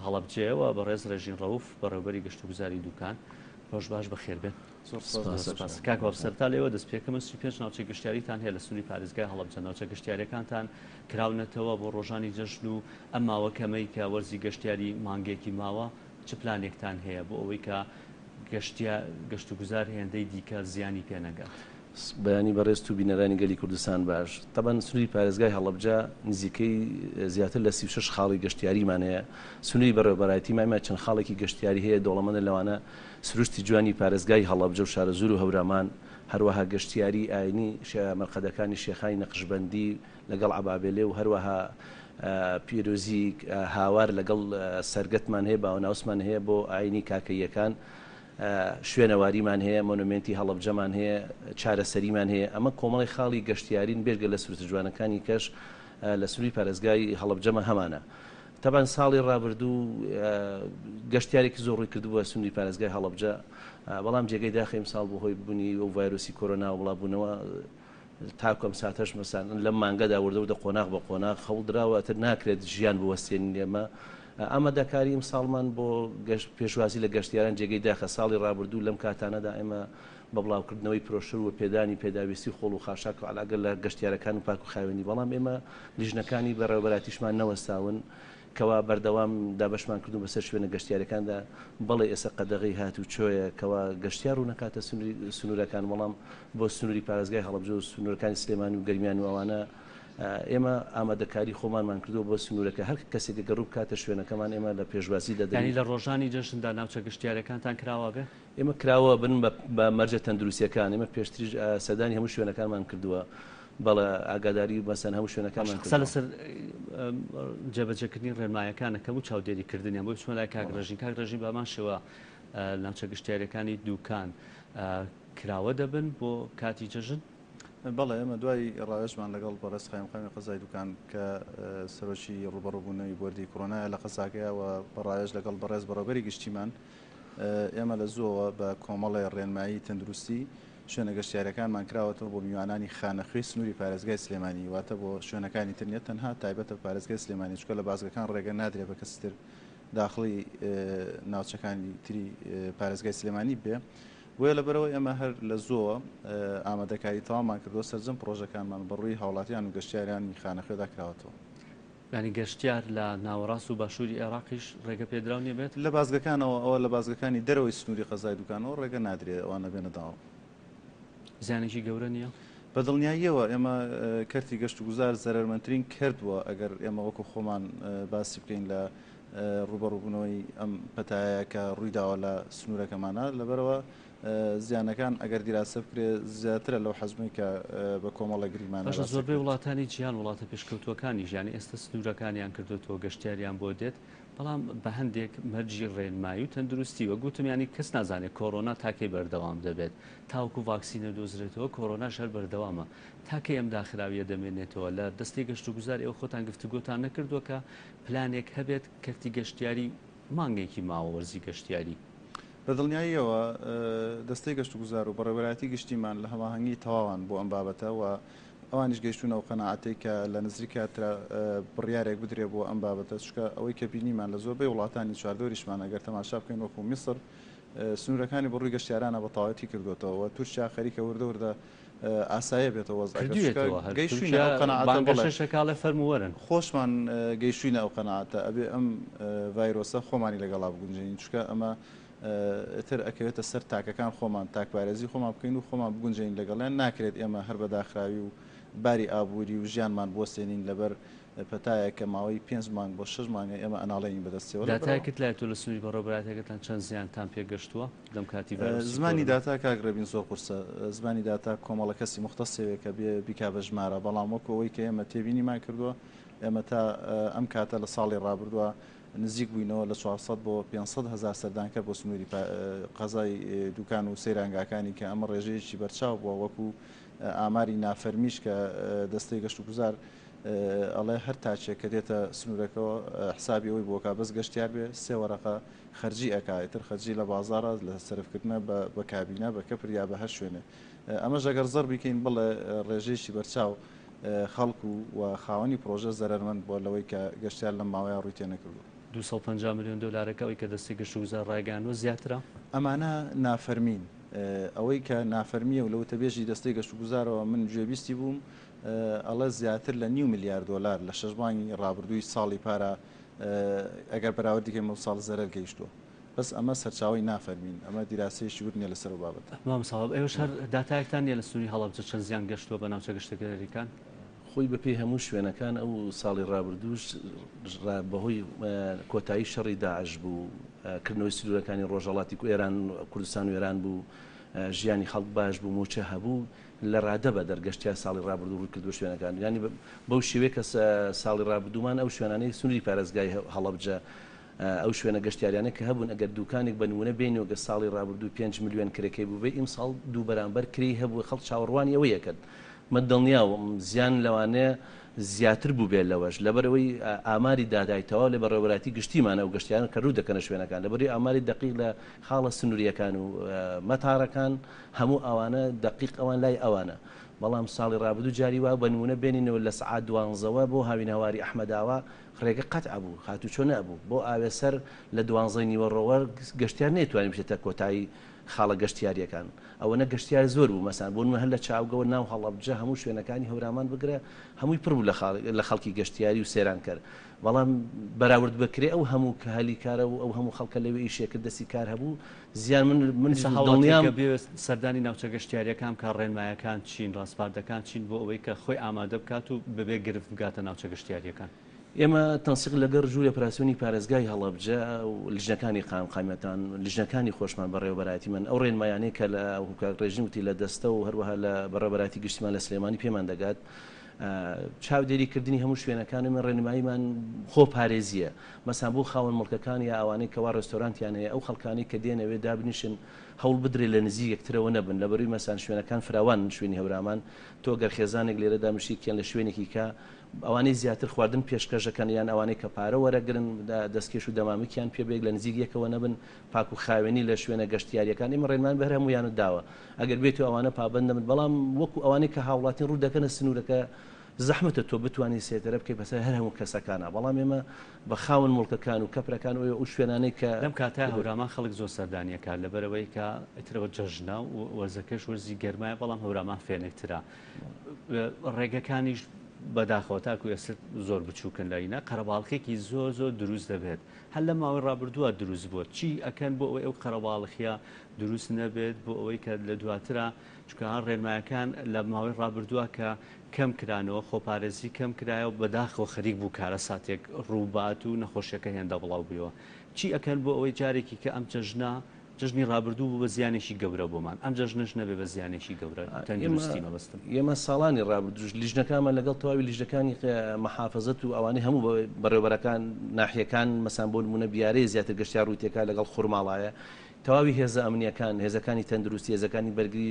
[SPEAKER 1] هەڵەبجەیە و بەڕێز ڕێژین ڕەوف بەڕێوەبەری گەشتوگوزاری دوکان. ڕۆژ باش بەخێربێن.
[SPEAKER 4] زۆر سوپاس.
[SPEAKER 1] کاک وەهاب سەرەتا لێوە دەست پێکەم 35 ناوچەی گەشتیاریتان هەیە لە سنووری پارێزگای هەڵەبجە ناوچە گەشتیاریەکانتان کراونەتەوە بۆ ڕۆژانی جەژن و ئەم ماوە کەمەی کە وەرزی گەشتیاری مانگێکی ماوە چ پلانێکتان هەیە بۆ ئەوەی کە گەشتوگوزار هێندەی دیکە زیانی پێ نەگات؟
[SPEAKER 7] بەیانی بەڕێزت و بینەرانی گەلی کوردستان باش. تەبعەن سنووری پارێزگای هەڵەبجە نزیکەی زیاتر لە 36 خاڵی گەشتیاریمان هەیە. سنووری بەڕێوەبەرایەتی مایمە چەند خاڵێکی گەشتیاری هەیە دەوڵەمەندە لەوانە سروشتی جوانی پارێزگای هەڵەبجە و شارەزوور و هەورامان، هەروەها گەشتیاری ئاینی مەرقەدەکانی شێخانی نەقشبەندی لەگەڵ عەبابێلێ و هەروەها پیرۆزی هاوار لەگەڵ سەرگەتمان هەیە باوەناوسمان هەیە بۆ ئاینی کاکەییەکان. شوێنەواریمان هەیە، مۆنۆمێنتی هەڵەبجەمان هەیە، چارەسەریمان هەیە، ئەمە کۆمەڵی خاڵی گەشتیارین بێجگە لە سروشتە جوانەکانی کەش لە سنووری پارێزگای هەڵەبجەمە هەمانە. تەبعەن ساڵی ڕابردوو گەشتیارێکی زۆر ڕووی کردبووە سنووری پارێزگای هەڵەبجە، بەڵام جێگەی داخە ئیمساڵ بەهۆی بوونی ئەو ڤایرۆسی کۆرۆنا و بڵاوبوونەوە تاکو ئەم ساتەش مەسان لەم مانگەدا وردە وردە قۆناغ بە قۆناغ هەوڵ دراوە ئەتر ناکرێت ژیان بوەستێنین ئێمە ئامادەکاری ئیمساڵمان بۆ گەشت پێشوازی لە گەشتیاران جێگەی داخە ساڵی ڕابردوو لەم کاتانەدا ئێمە بە بڵاوکردنەوەی پرۆشور و پێدانی پێداویستی خۆڵ و خاشاک و عەلاگە لە گەشتیارەکان و پاک و خاوێنی بەڵام ئێمە لیژنەکانی بەڕێوەبەراتیشمان نەوەستاون کەوا بەردەوام دابەشمان کردوون بەسەر شوێنە گەشتیارەکاندا بەڵێ ئێستا قەدەغەی هاتوچۆیە کەوا گەشتیار ڕوو نەکاتە سنوورەکان بەڵام بۆ سنووری پارێزگای هەڵەبجە و سنوورەکانی سلێمانی و گەرمیان و ئەوانە ئێمە ئامادەکاری خۆمانمان کردووە بۆ سنوورەکە هەر کەسێک گەر ڕوو بکاتە شوێنەکەمان ئێمە لە پێشوازی دەدەین.
[SPEAKER 1] یانی لە ڕۆژانی جەژندا ناوچە گەشتیارەکانتان کراوە بێ؟
[SPEAKER 7] ئێمە کراوە بن بە مەرجە تەندروستیەکان ئێمە پێشتریش سەردانی هەموو شوێنەکانمان کردووە بەڵێ ئاگاداری مەسەن هەموو شوێنەکانمان
[SPEAKER 1] باشە قسە لەسەر جێبەجێکردنی ڕێنمایەکان ئەکەم و چاودێریکردنیان بۆی بچمە لای کاک ڕێژین کاک ڕێژین بە هەمان شێوە ناوچە گشتیاریەکانی دوکان کراوە دەبن بۆ کاتی جەژن؟
[SPEAKER 8] بەڵێ ئێمە دوای ڕاوێژمان لەگەڵ بەڕێز قایمقامی قەزای دوکان کە سەرۆکی ڕووبەڕووبوونەوەی بۆردی کۆرۆنایە لە قەزاکەیە و بە ڕاوێژ لەگەڵ بەڕێز بەڕێوەبەری گشتیمان ئێمە لە زووەوە بە کۆمەڵێ ڕێنمایی تەندروستی شوێنە گەشتیاریەکانمان کراوەتەوە بۆ میوانانی خانەخوێی سنووری پارێزگای سلێمانی واتە بۆ شوێنەکانی تر نیە تەنها تایبەتە بە پارێزگای سلێمانی چونکە لە بازگەکان ڕێگە نادرێ بە کەسی تر داخڵی ناوچەکانی تری پارێزگای سلێمانی بێ بۆیە لەبەرئەوە ئێمە هەر لە زووەوە ئامادەکاری تەواومان کردووە سەرجەم پڕۆژەکانمان بەڕووی هاوڵاتیان و گەشتیارانی خانەخوێدا کراوەتەوە.
[SPEAKER 1] یانی گەشتیار لە ناوەڕاست و باشووری عێراقیش ڕێگە پێدراو نیە بێت؟
[SPEAKER 8] لە بازگەکانەوە، ئەوە لە بازگەکانی دەرەوەی سنووری قەزای دوکانەوە ڕێگە نادرێ ئەوانە بێنە داوە.
[SPEAKER 1] زیانێکی گەورە نیە؟
[SPEAKER 8] بە دڵنیاییەوە ئێمە کەرتی گەشتوگوزار زەرەرمەندترین کەرت بووە ئەگەر ئێمە وەکو خۆمان باسی بکەین لە ڕووبەڕووبوونەوەی ئەم پەتایە کە ڕوویداوە لە سنوورەکەمانا، لەبەرئەوە زیانەکان ئەگەر دیراسە بکرێت زیاترە لەو حەجمەی کە بە کۆمەڵە گریمانە
[SPEAKER 1] باشە
[SPEAKER 8] باس
[SPEAKER 1] زۆربەی
[SPEAKER 8] دەکرێت.
[SPEAKER 1] وڵاتانی جیهان وڵاتە پێشکەوتووەکانیش یانی ئێستا سنوورەکانیان کردۆتەوە گەشتیاریان بۆ دێت بەڵام بە هەندێک مەرجی ڕێنمایی و تەندروستی وەک گوتم یانی کەس نازانێت کۆرۆنا تا کەی بەردەوام دەبێت تاوەکو ڤاکسین نەدۆزرێتەوە کۆرۆناش هەر بەردەوامە تا کەی ئەم داخراویە دەمێنێتەوە لە دەستەی گەشتوگوزار ئێوە خۆتان گفتوگۆتان نەکردووە کە پلانێک هەبێت کەرتی گەشتیاری مانگێکی ماوە وەرزی گەشتیاری.
[SPEAKER 8] بە دڵنیاییەوە دەستەی گەشتوگوزار و بەڕێوەبەرایەتی گشتیمان لە هەماهەنگی تەواوان بۆ ئەم بابەتە و ئەوانیش گەیشتوونە ئەو قەناعەتەی کە لە نزیکە بڕیارێک بدرێ بۆ ئەم بابەتە چونکە ئەوەی کە بینیمان لە زۆربەی وڵاتانی چواردەوریشمان ئەگەر تەماشا بکەین وەکو میسر سنوورەکانی بە ڕووی گەشتیارانە بە تەواوەتی کردووەتەوە و تورکیا خەریکە وردە وردە ئاسایە بێتەوە وەزعەکە چونکە
[SPEAKER 1] کردوویەتەوە هەر
[SPEAKER 8] گەیشتووینە
[SPEAKER 1] تورکیا
[SPEAKER 8] ئەو قەناعەتە بەڵێ
[SPEAKER 1] بانگەشەشەکە ئەڵێ فەرموو وەرن.
[SPEAKER 8] خۆشمان گەیشتووینە ئەو قەناعەتە ئەبێ ئەم ڤایرۆسە خۆمانی لەگەڵا بگونجێنین چونکە ئەمە ئیتر ئەکەوێتە سەر تاکەکان خۆمان تاکپارێزی خۆمان بکەین و خۆمان بگونجێنین لەگەڵیان ناکرێت ئێمە هەر بە داخراوی و باری ئابووری و ژیانمان بوەستێنین لەبەر پەتایەک کە ماوەی پێنج مانگ بۆ شەش مانگە ئێمە ئەناڵێنین بەدەستیەوە لەبەرئەوە.
[SPEAKER 1] داتایەکت لایە تۆ لە سنووری بەڕێوەبەرایەتیەکەتان چەند زیانتان پێگەشتووە لەم کاتی ڤایرۆسی
[SPEAKER 8] زمانی
[SPEAKER 1] کۆرۆنا؟
[SPEAKER 8] داتا کاک ڕێبین زۆر قورسە زمانی داتا کۆمەڵە کەسی موختەسێوێ کە بێ بیکا بە ژمارە بەڵام وەکو ئەوەی کە ئێمە تێبینیمان کردووە ئێمە تا ئەم کاتە لە ساڵی ڕابردووە نزیک بووینەوە لە 400 بۆ 500 هەزار سەردانکەر بۆ سنووری قەزای دوکان و سەیرانگاکانی کە ئەمە ڕێژەیەکی بەرچاو بووە وەکو ئاماری نافەرمیش کە دەستەی گەشتوگوزار ئەڵێ هەر تاکێک کە دێتە سنوورەکەوە حسابی ئەوەی بۆ کا بەس گەشتیار بێ سێ وەرەقە خەرجی ئەکا ئیتر خەرجی لە بازاڕە لە سەرفکردنە بە بە کابینە بە کەپر یا بە هەر شوێنێ ئەمەش ئەگەر زەربی کەین بڵێ ڕێژەیەکی بەرچاو خەڵک و و خاوەنی پڕۆژە زەرەرمەند بووە لەوەی کە گەشتیار لەم ماوەیە ڕووی تێ نەکردووە.
[SPEAKER 1] 250 ملیۆن دۆلارەکە ئەوەی کە دەستەی گەشتوگوزار ڕایگەیاندووە زیاترە؟
[SPEAKER 8] ئەمانە نافەرمین. ئەوەی کە نافەرمییە و لە وتەبێژی دەستەی گەشتوگوزارەوە من گوێبیستی بووم ئەڵێ زیاتر لە نیو ملیار دۆلار لە شەش مانگی ڕابردووی ساڵی پارا ئەگەر بەراوردی کەین بەم ساڵ زەرەر گەیشتووە. بەس ئەمە سەرچاوەی نافەرمین، ئەمە دیراسەیەکی ورد نییە لەسەر ئەو بابەتە.
[SPEAKER 1] مامۆستا وەهاب ئێوەش هەر داتایەکتان نییە لە سنووری هەڵەبجە چەند زیان گەشتووە بە ناوچە گەشتگەرییەکان؟
[SPEAKER 7] خۆی بەپێی هەموو شوێنەکان ئەو ساڵی ڕابردووش بەهۆی کۆتایی شەڕی داعش بوو، کردنەوەی سنوورەکانی ڕۆژهەڵاتی ئێران کوردستان و ئێران بوو، ژیانی خەڵک باش بوو، مووچە هەبوو، لە رادە بەدەر گەشتیار ساڵی رابردوو رووی کردووە شوێنەکان یانی بەو شێوەیە کە ساڵی رابردوومان ئەو شوێنانەی سنووری پارێزگای هەڵەبجە ئەو شوێنە گەشتیاریانە کە هەبوون ئەگەر دوکانێک بە نموونە بێینەوە گەر ساڵی رابردوو پێنج ملیۆن کرێکەی بووبێ ئیمساڵ دوو بەرامبەر کرێی هەبوو خەڵک چاوەڕوانی ئەوەی ئەکرد من دڵنیاوم زیان لەوانەیە. زیاتر بووبێت لەوەش، لەبەرئەوەی ئاماری داتای تەواو لە بەڕێوەبەرایەتی گشتیمانە ئەو گەشتیارانە کە روو دەکەنە شوێنەکان، لەبەرئەوەی ئاماری دەقیق لە خاڵە سنوورییەکان و مەتارەکان هەموو ئەوانە دەقیق ئەوان لای ئەوانە، بەڵام ساڵی رابردوو جاری وا بە نموونە بێنینەوە لە سەعات دوانزەوە بۆ هاوینەهەواری ئەحمەداوا رێگە قەتع بوو، هاتوچۆ نەبوو، بۆ ئاوێسەر لە دوانزەی نیوەڕۆوە گەشتیار نەیتوانی بچێتە کۆتایی خاڵە گەشتیارییەکان. ئەوەنە گەشتیار زۆر بوو مەسان بۆ نمونە هەر لە چاوگەوە ناو هەڵەبجە هەموو شوێنەکانی هەورامان بگرە هەمووی پڕ بوو لە خەڵکی گەشتیاری و سەیرانکەر بەڵام بەراورد بکرێ ئەو هەموو کە هەلی کارە و ئەو هەموو خەڵکە لەوێ ئیشێ کرد دەستی کار هەبوو زیان من من
[SPEAKER 1] ئێستا هاوڵاتیەک
[SPEAKER 7] دڵنیام
[SPEAKER 1] کە بێوێت سەردانی ناوچە گەشتیارییەکان بکات ڕێنمایەکان چین ڕاسپاردەکان چین بۆ ئەوەی کە خۆی ئامادە بکات و بەبێ گرفت بگاتە ناوچە گەشتیارییەکان؟
[SPEAKER 7] ئێمە تەنسیق لەگەڕ ژووری ئۆپراسیۆنی پارێزگای هەڵەبجە و لیژنەکانی قائیمقامیەتان، لیژنەکانی خۆشمان بەڕێوەبەرایەتیمان ئەو ڕێنمایانەی کە لە وەکو کاک ڕێژین وتی لە دەستە و هەروەها لە بەڕێوەبەرایەتی گشتیمان لە سلێمانی پێمان دەگات چاودێری کردنی هەموو شوێنەکان ئێمە ڕێنماییمان خۆپارێزییە مەسان بۆ خاوەن مڵکەکان یا ئەوانەی کەوا ڕێستۆرانتیان هەیە ئەو خەڵکانەی کە دێنەوێ دابنیشن هەوڵ بدرێت لە نزیک یەکترەوە نەبن لەبەروی مەسان شوێنەکان فراوانن شوێنی هەورامان تۆ گەر خێزانێک لێرە دابنیشی یەکیان لە شوێنێکی کە ئەوانەی زیاتر خواردن پێشکەش دەکەن یان ئەوانەی کە پارە وەرەگرن دەستکێش و دەمامکیان پێ بێت لە نزیک یەکەوە نەبن، پاک و خاوێنی لە شوێنە گەشتیارییەکان، ئێمە ڕێنمایان بە هەر هەموویان داوە ئەگەر بێت و ئەوانە پابەند نەبن، بەڵام وەکو ئەوانەی کە هاوڵاتین ڕوو دەکەنە سنوورەکە زەحمەتە تۆ بتوانی سەیتەرە بکەیت بەسەر هەر هەموو کەسەکانا، بەڵام ئێمە بە خاوەن موڵکەکان و کەپرەکان و ئەو شوێنانەی کە.
[SPEAKER 1] لەم کاتە هەورامان خەڵک زۆر سەردانی ئەکات لەبەرئەوەی کە ئیترەوە جەژنە و وەرزەکەش وەرزی گەرمایە بەڵام هەورامان فێنکترە ڕێگەکانیش بەداخەوە تاکو ئێستا زۆر بچووکن لە ئینە قەرەباڵخێکی زۆر زۆر دروست دەبێت هەر لە ماوەی ڕابردووە دروست بووە چی ئەکەن بۆ ئەوەی ئەو قەرەباڵخیە دروست نەبێت بۆ ئەوەی کە لە دواترا چونکە هەر ڕێنمایەکان لە ماوەی ڕابردووە کە کەم کرانەوە خۆپارێزی کەم کرایەوە بەداخەوە خەریک بوو کارەساتێک ڕووبات و نەخۆشیەکە هێندە بڵاو بوویەوە چی ئەکەن بۆ ئەوەی جارێکی کە ئەم چەژنە جەژنی ڕابردوو بوو بە زیانێکی گەورە بۆمان، ئەم جەژنەش نەبێ بە زیانێکی گەورە، تەندروستی مەبەستم.
[SPEAKER 7] ئێمە ساڵانی ڕابردووش لیژنەکانمان لەگەڵ تەواوی لیژنەکانی مەحافەزەت و ئەوانەی هەموو بەڕێوەبەرەکان ناحیەکان مەسان بۆ نموونە بیارەیە زیاتر گەشتیار ڕووی تێکا لەگەڵ خورماڵایە تەواوی هێزە ئەمنییەکان هێزەکانی تەندروستی هێزەکانی بەرگری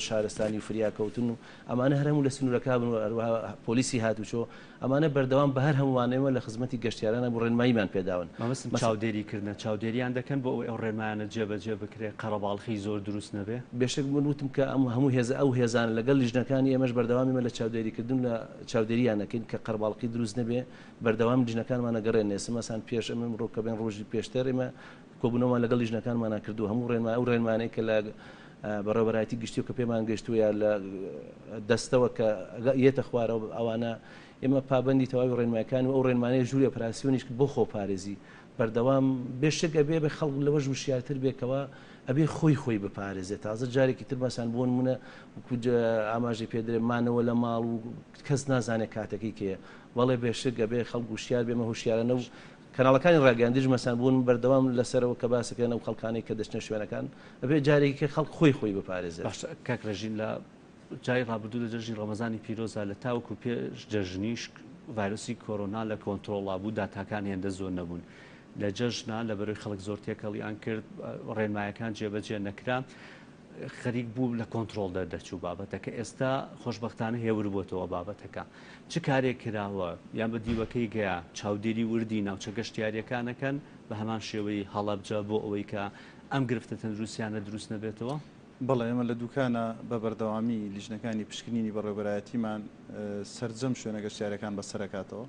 [SPEAKER 7] شارستانی و فریاکەوتن و ئەمانە هەر هەموو لە سنوورەکە بن و هەروەها پۆلیسی هاتوچۆ ئەمانە بەردەوام بە هەر هەموومان ئێمە لە خزمەتی گەشتیارانە بوو ڕێنماییمان پێداون.
[SPEAKER 1] مەبەستم چاودێری کردنە، چاودێریان دەکەن بۆ ئەوەی ئەو ڕێنمایانە جێبەجێ بکرێ، قەرەباڵخی زۆر دروست نەبێ؟
[SPEAKER 7] بێشک من وتم کە ئەم هەموو هێزە ئەو هێزانە لەگەڵ لیژنەکانی ئێمەش بەردەوام ئێمە لە چاودێری کردن و لە چاودێریان ئەکەین کە قەرباڵخی دروست نەبێ بەردەوام لیژنەکانمان ئەگەڕێن ئێستا مەسان پێش ئەم ئەمڕۆ کە بێن ڕۆژی پێشتر ئێمە کۆبوونەوەمان لەگەڵ لیژنەکانمانا کردووە هەموو ڕێنما ئەو ڕێنمانەی کە لە بەڕێوەبەرایەتی گشتی و کە پێمان گەیشتووە یا لە دەستەوە کە یەتە خوارەوە ئەوانە ئێمە پابەندی تەواوی ڕێنمایەکان و ئەو ڕێنمانەی ژووری ئۆپراسیۆنیش بۆ خۆپارێزی بەردەوام بێ شک ئەبێ بێ خەڵک لەوەش وشیارتر بێ کەوا ئەبێ خۆی خۆی بپارێزێ تازە جارێکی تر مەسان بۆ نمونە وەکو ئاماژەی پێدرێ مانەوە لە ماڵ و کەس نازانێ کاتەکەی کێیە بەڵێ بێ شک ئەبێ خەڵک وشیار بێ ئێمە هوشیارانە و کەناڵەکانی ڕاگەیاندنیش مەسان بوون بەردەوام لەسەرەوە کە باسەکەن ئەو خەڵکانەی کە دەچنە شوێنەکان ئەبێ جارێکی کە خەڵک خۆی خۆی بپارێزێت.
[SPEAKER 1] باشە کاک ڕێژین لە جاری ڕابردوو لە جەژنی ڕەمەزانی پیرۆزا لە تاوەکو پێش جەژنیش ڤایرۆسی کۆرۆنا لە کۆنترۆڵا بوو داتاکان هێندە زۆر نەبوون لە جەژنا لەبەرەوەی خەڵک زۆر تێکەڵیان کرد ڕێنمایەکان جێبەجێ نەکرا خەریک بوو لە کۆنترۆڵ دەردەچوو بابەتەکە ئێستا خۆشبەختانە هێور بۆتەوە بابەتەکە چ کارێک کراوە یان بە دیوەکەی گەیا چاودێری وردی ناوچە گەشتیاریەکانەکەن بە هەمان شێوەی هەڵەبجە بۆ ئەوەی کە ئەم گرفتە تەندروستیانە دروست نەبێتەوە؟
[SPEAKER 8] بەڵێ ئێمە لە دوکانە بە بەردەوامی لیژنەکانی پشکنینی بەڕێوەبەرایەتیمان سەرجەم شوێنە گەشتیاریەکان بەسەرەکاتەوە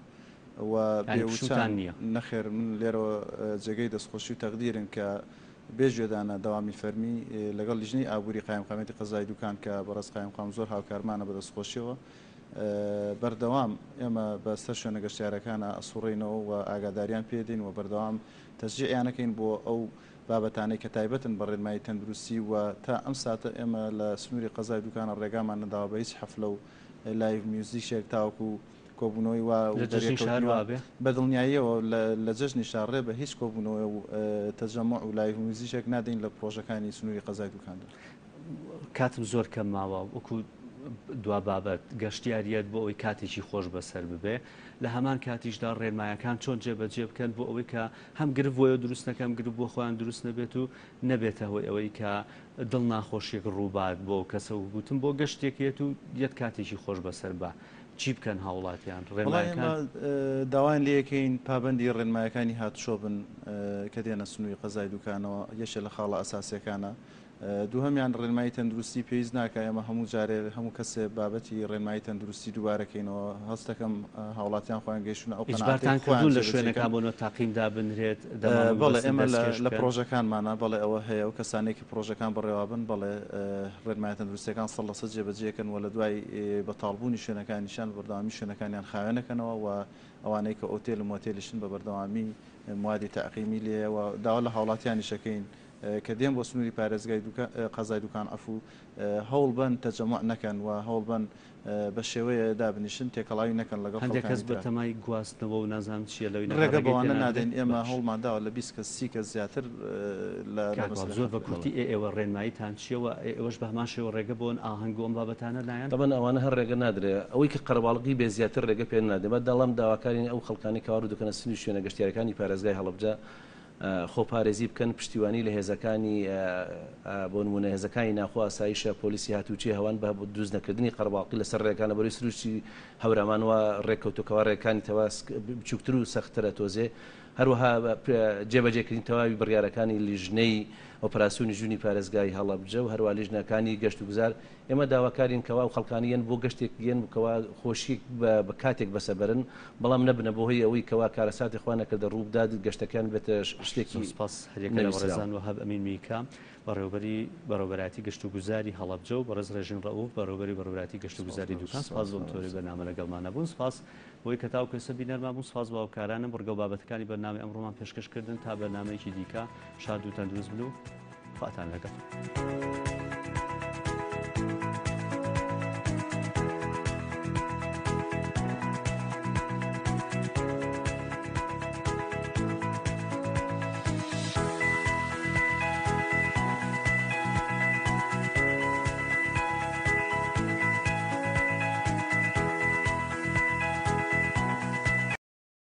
[SPEAKER 8] و
[SPEAKER 1] یانی
[SPEAKER 8] بێ
[SPEAKER 1] پشووتان
[SPEAKER 8] وچان
[SPEAKER 1] نییە؟
[SPEAKER 8] نەخێر من لێرەوە جێگەی دەستخۆشی و تەقدیرن کە بێ گوێدانە دەوامی فەرمی لەگەڵ لیژنەی ئابووری قایمقامیەتی قەزای دوکان کە بەڕێز قایمقام زۆر هاوکارمانە بە دەستخۆشیەوە بەردەوام ئێمە بە سەر شوێنە گەشتیارەکانا ئەسوڕێینەوە و ئاگاداریان پێ دەین و بەردەوام تەشجیعیان ئەکەین بۆ ئەو بابەتانەی کە تایبەتن بە ڕێنمایی تەندروستی و تا ئەم ساتە ئێمە لە سنووری قەزای دوکانە ڕێگامان نەداوە بە هیچ حەفلە و live music ێک تاوەکو کۆبوونەوەی وا و
[SPEAKER 1] لە جەژنی شار
[SPEAKER 8] دەریەکەوتنی وا
[SPEAKER 1] وا بێ؟
[SPEAKER 8] بە دڵنیاییەوە لە جەژنی شار ڕێ بە هیچ کۆبوونەوە و تەجەموع و live music ێک نادەین لە پڕۆژەکانی سنووری قەزای دوکاندا.
[SPEAKER 1] کاتم زۆر کەم ماوە وەکو دوا بابەت گەشتیاریەت بۆ ئەوەی کاتێکی خۆش بەسەر ببێ لە هەمان کاتیشدا ڕێنمایەکان چۆن جێبەجێ بکەن بۆ ئەوەی کە هەم گرفت بۆیە دروست نەکەم گرفت بۆ خۆیان دروست نەبێت و نەبێتە هۆی ئەوەی کە دڵ ناخۆشیەک ڕووبات بۆ کەسە و گوتم بۆ گەشتێکێت و یەت کاتێکی خۆش بەسەر بە. چی بکەن هاوڵاتیان؟
[SPEAKER 8] وەڵا ئێمە
[SPEAKER 1] ڕێنمایەکان؟
[SPEAKER 8] داوایان لێکەین پابەندی ڕێنمایەکانی هاتوچۆ بن کە دێنە سنووری قەزای دوکانەوە، یەکێ لە خاڵە ئەساسیەکانە. دووهەمیان ڕێنمایی تەندروستی پێویست ناکا ئێمە هەموو جارێ هەموو کەسێ بابەتی ڕێنمایی تەندروستی دووبارە کەینەوە، هەستەکەم هاوڵاتیان خۆیان گەیشتوونە ئەو قەناعەتەی
[SPEAKER 1] ئیجبارتان
[SPEAKER 8] خۆیان
[SPEAKER 1] کردوون لە
[SPEAKER 8] جێبەجێ
[SPEAKER 1] شوێنەکان
[SPEAKER 8] کەن.
[SPEAKER 1] بۆ نۆ تاقیم دابنرێت، دەمامک
[SPEAKER 8] بەڵێ
[SPEAKER 1] ببەستن،
[SPEAKER 8] ئێمە لە
[SPEAKER 1] دەستکێش
[SPEAKER 8] لە
[SPEAKER 1] بکەن؟
[SPEAKER 8] پڕۆژەکانمانە بەڵێ ئەوە هەیە و کەسانێک کە پڕۆژەکان بەڕێوابن بەڵێ ڕێنمایە تەندروستیەکان 100% جێبەجێکەن و لە دوای بەتاڵبوونی شوێنەکانیشیان بە بەردەوامی شوێنەکانیان خاوێنەکەنەوە و ئەوانەی کە ئۆتێل و مۆتێلیشن بە بەردەوامی موادی تەعقیمی لێیە و داوا لە هاوڵاتیانیش ئەکەین کە دێن بۆ سنووری پارێزگای دوکان قەزای دوکان عەفوو هەوڵبەن تەجەموع نەکەن و هەوڵبەن بە شێوەیە دابنیشن تێکەڵاوی نەکەن لەگەڵ
[SPEAKER 1] هەندێک
[SPEAKER 8] خەڵکانی
[SPEAKER 1] کەس
[SPEAKER 8] ترا.
[SPEAKER 1] بەتەمای گواستنەوە و نازانم چییە لەوی ناکا
[SPEAKER 8] ڕێگە
[SPEAKER 1] ڕێگەی پێ
[SPEAKER 8] بەوانە
[SPEAKER 1] نادرێت؟
[SPEAKER 8] نادەین ئێمە
[SPEAKER 1] باش.
[SPEAKER 8] هەوڵمان داوە لە 20 کەس 30 کەس زیاتر لە لە
[SPEAKER 1] کاک وەهاب
[SPEAKER 8] مەسەلەی
[SPEAKER 1] زۆر بە
[SPEAKER 8] حەفلە.
[SPEAKER 1] کورتی ئێ ئێوە ڕێنماییتان چییە و ئێ ئێوەش بە هەمان شێوە ڕێگە بۆن ئاهەنگ و ئەم بابەتانە نایەن؟
[SPEAKER 7] تەبعەن ئەوانە هەر ڕێگە نادرێ ئەوەی کە قەرەباڵغی بێ زیاتر ڕێگە پێ نادرێ بە دەڵام داواکارین ئەو خەڵکانەی کەوا ڕوو دەکەنە سنووری شوێنە گەشتیارەکانی پارێزگای هەڵەبجە خۆپارێزی بکەن، پشتیوانی لە هێزەکانی بۆ نموونە هێزەکانی ناوخۆ، ئاسایشە، پۆلیسی هاتووچێ هەوان بە دروست نەکردنی قەرەباڵقی لەسەر ڕێگان لەبەرەی سروشتی هەورامان وا ڕێککەوتووە کەوا ڕێگەکانی تەوا بچووکتر و سەختترە تۆزێ هەروەها جێبەجێکردنی تەواوی بڕیارەکانی لیژنەی ئۆپەراسیۆنی ژوونی پارێزگای هەڵەبجە و هەروەها لیژنەکانی گەشتوگوزار ئێمە داواکارین کەوا ئەو خەڵکانە یەن بۆ گەشتێک یەن کەوا خۆشیەک بە کاتێک بەسە بەرن بەڵام نەبنە بۆ هۆی ئەوەی کەوا کارەساتی خوا نەکردە ڕوو بدات گەشتەکەیان بێتە شتێکی
[SPEAKER 1] زۆر سپاس هەریەکە لە
[SPEAKER 7] نەویستراو.
[SPEAKER 1] بەڕێزان وەهاب ئەمین میکا بەڕێوەبەری بەڕێوەبەرایەتی گەشتوگوزاری هەڵەبجە و بەڕێز ڕێژین ڕەئوف بەڕێوەبەری بەڕێوەبەرایەتی گەشتوگوزاری دوکان سپاس بۆم تۆری بەرنامە لەگەڵمانە بوون سپاس بۆی کە تاوەکو ئێستا بینەرمان بوون سپاس بۆ هاوکارانم بڕگە و بابەتەکانی بەرنامەی ئەمڕۆمان پێشکەش کردن تا بەرنامەیەکی دیکە شاد و تەندروست بن و خواتان لەگەڵ.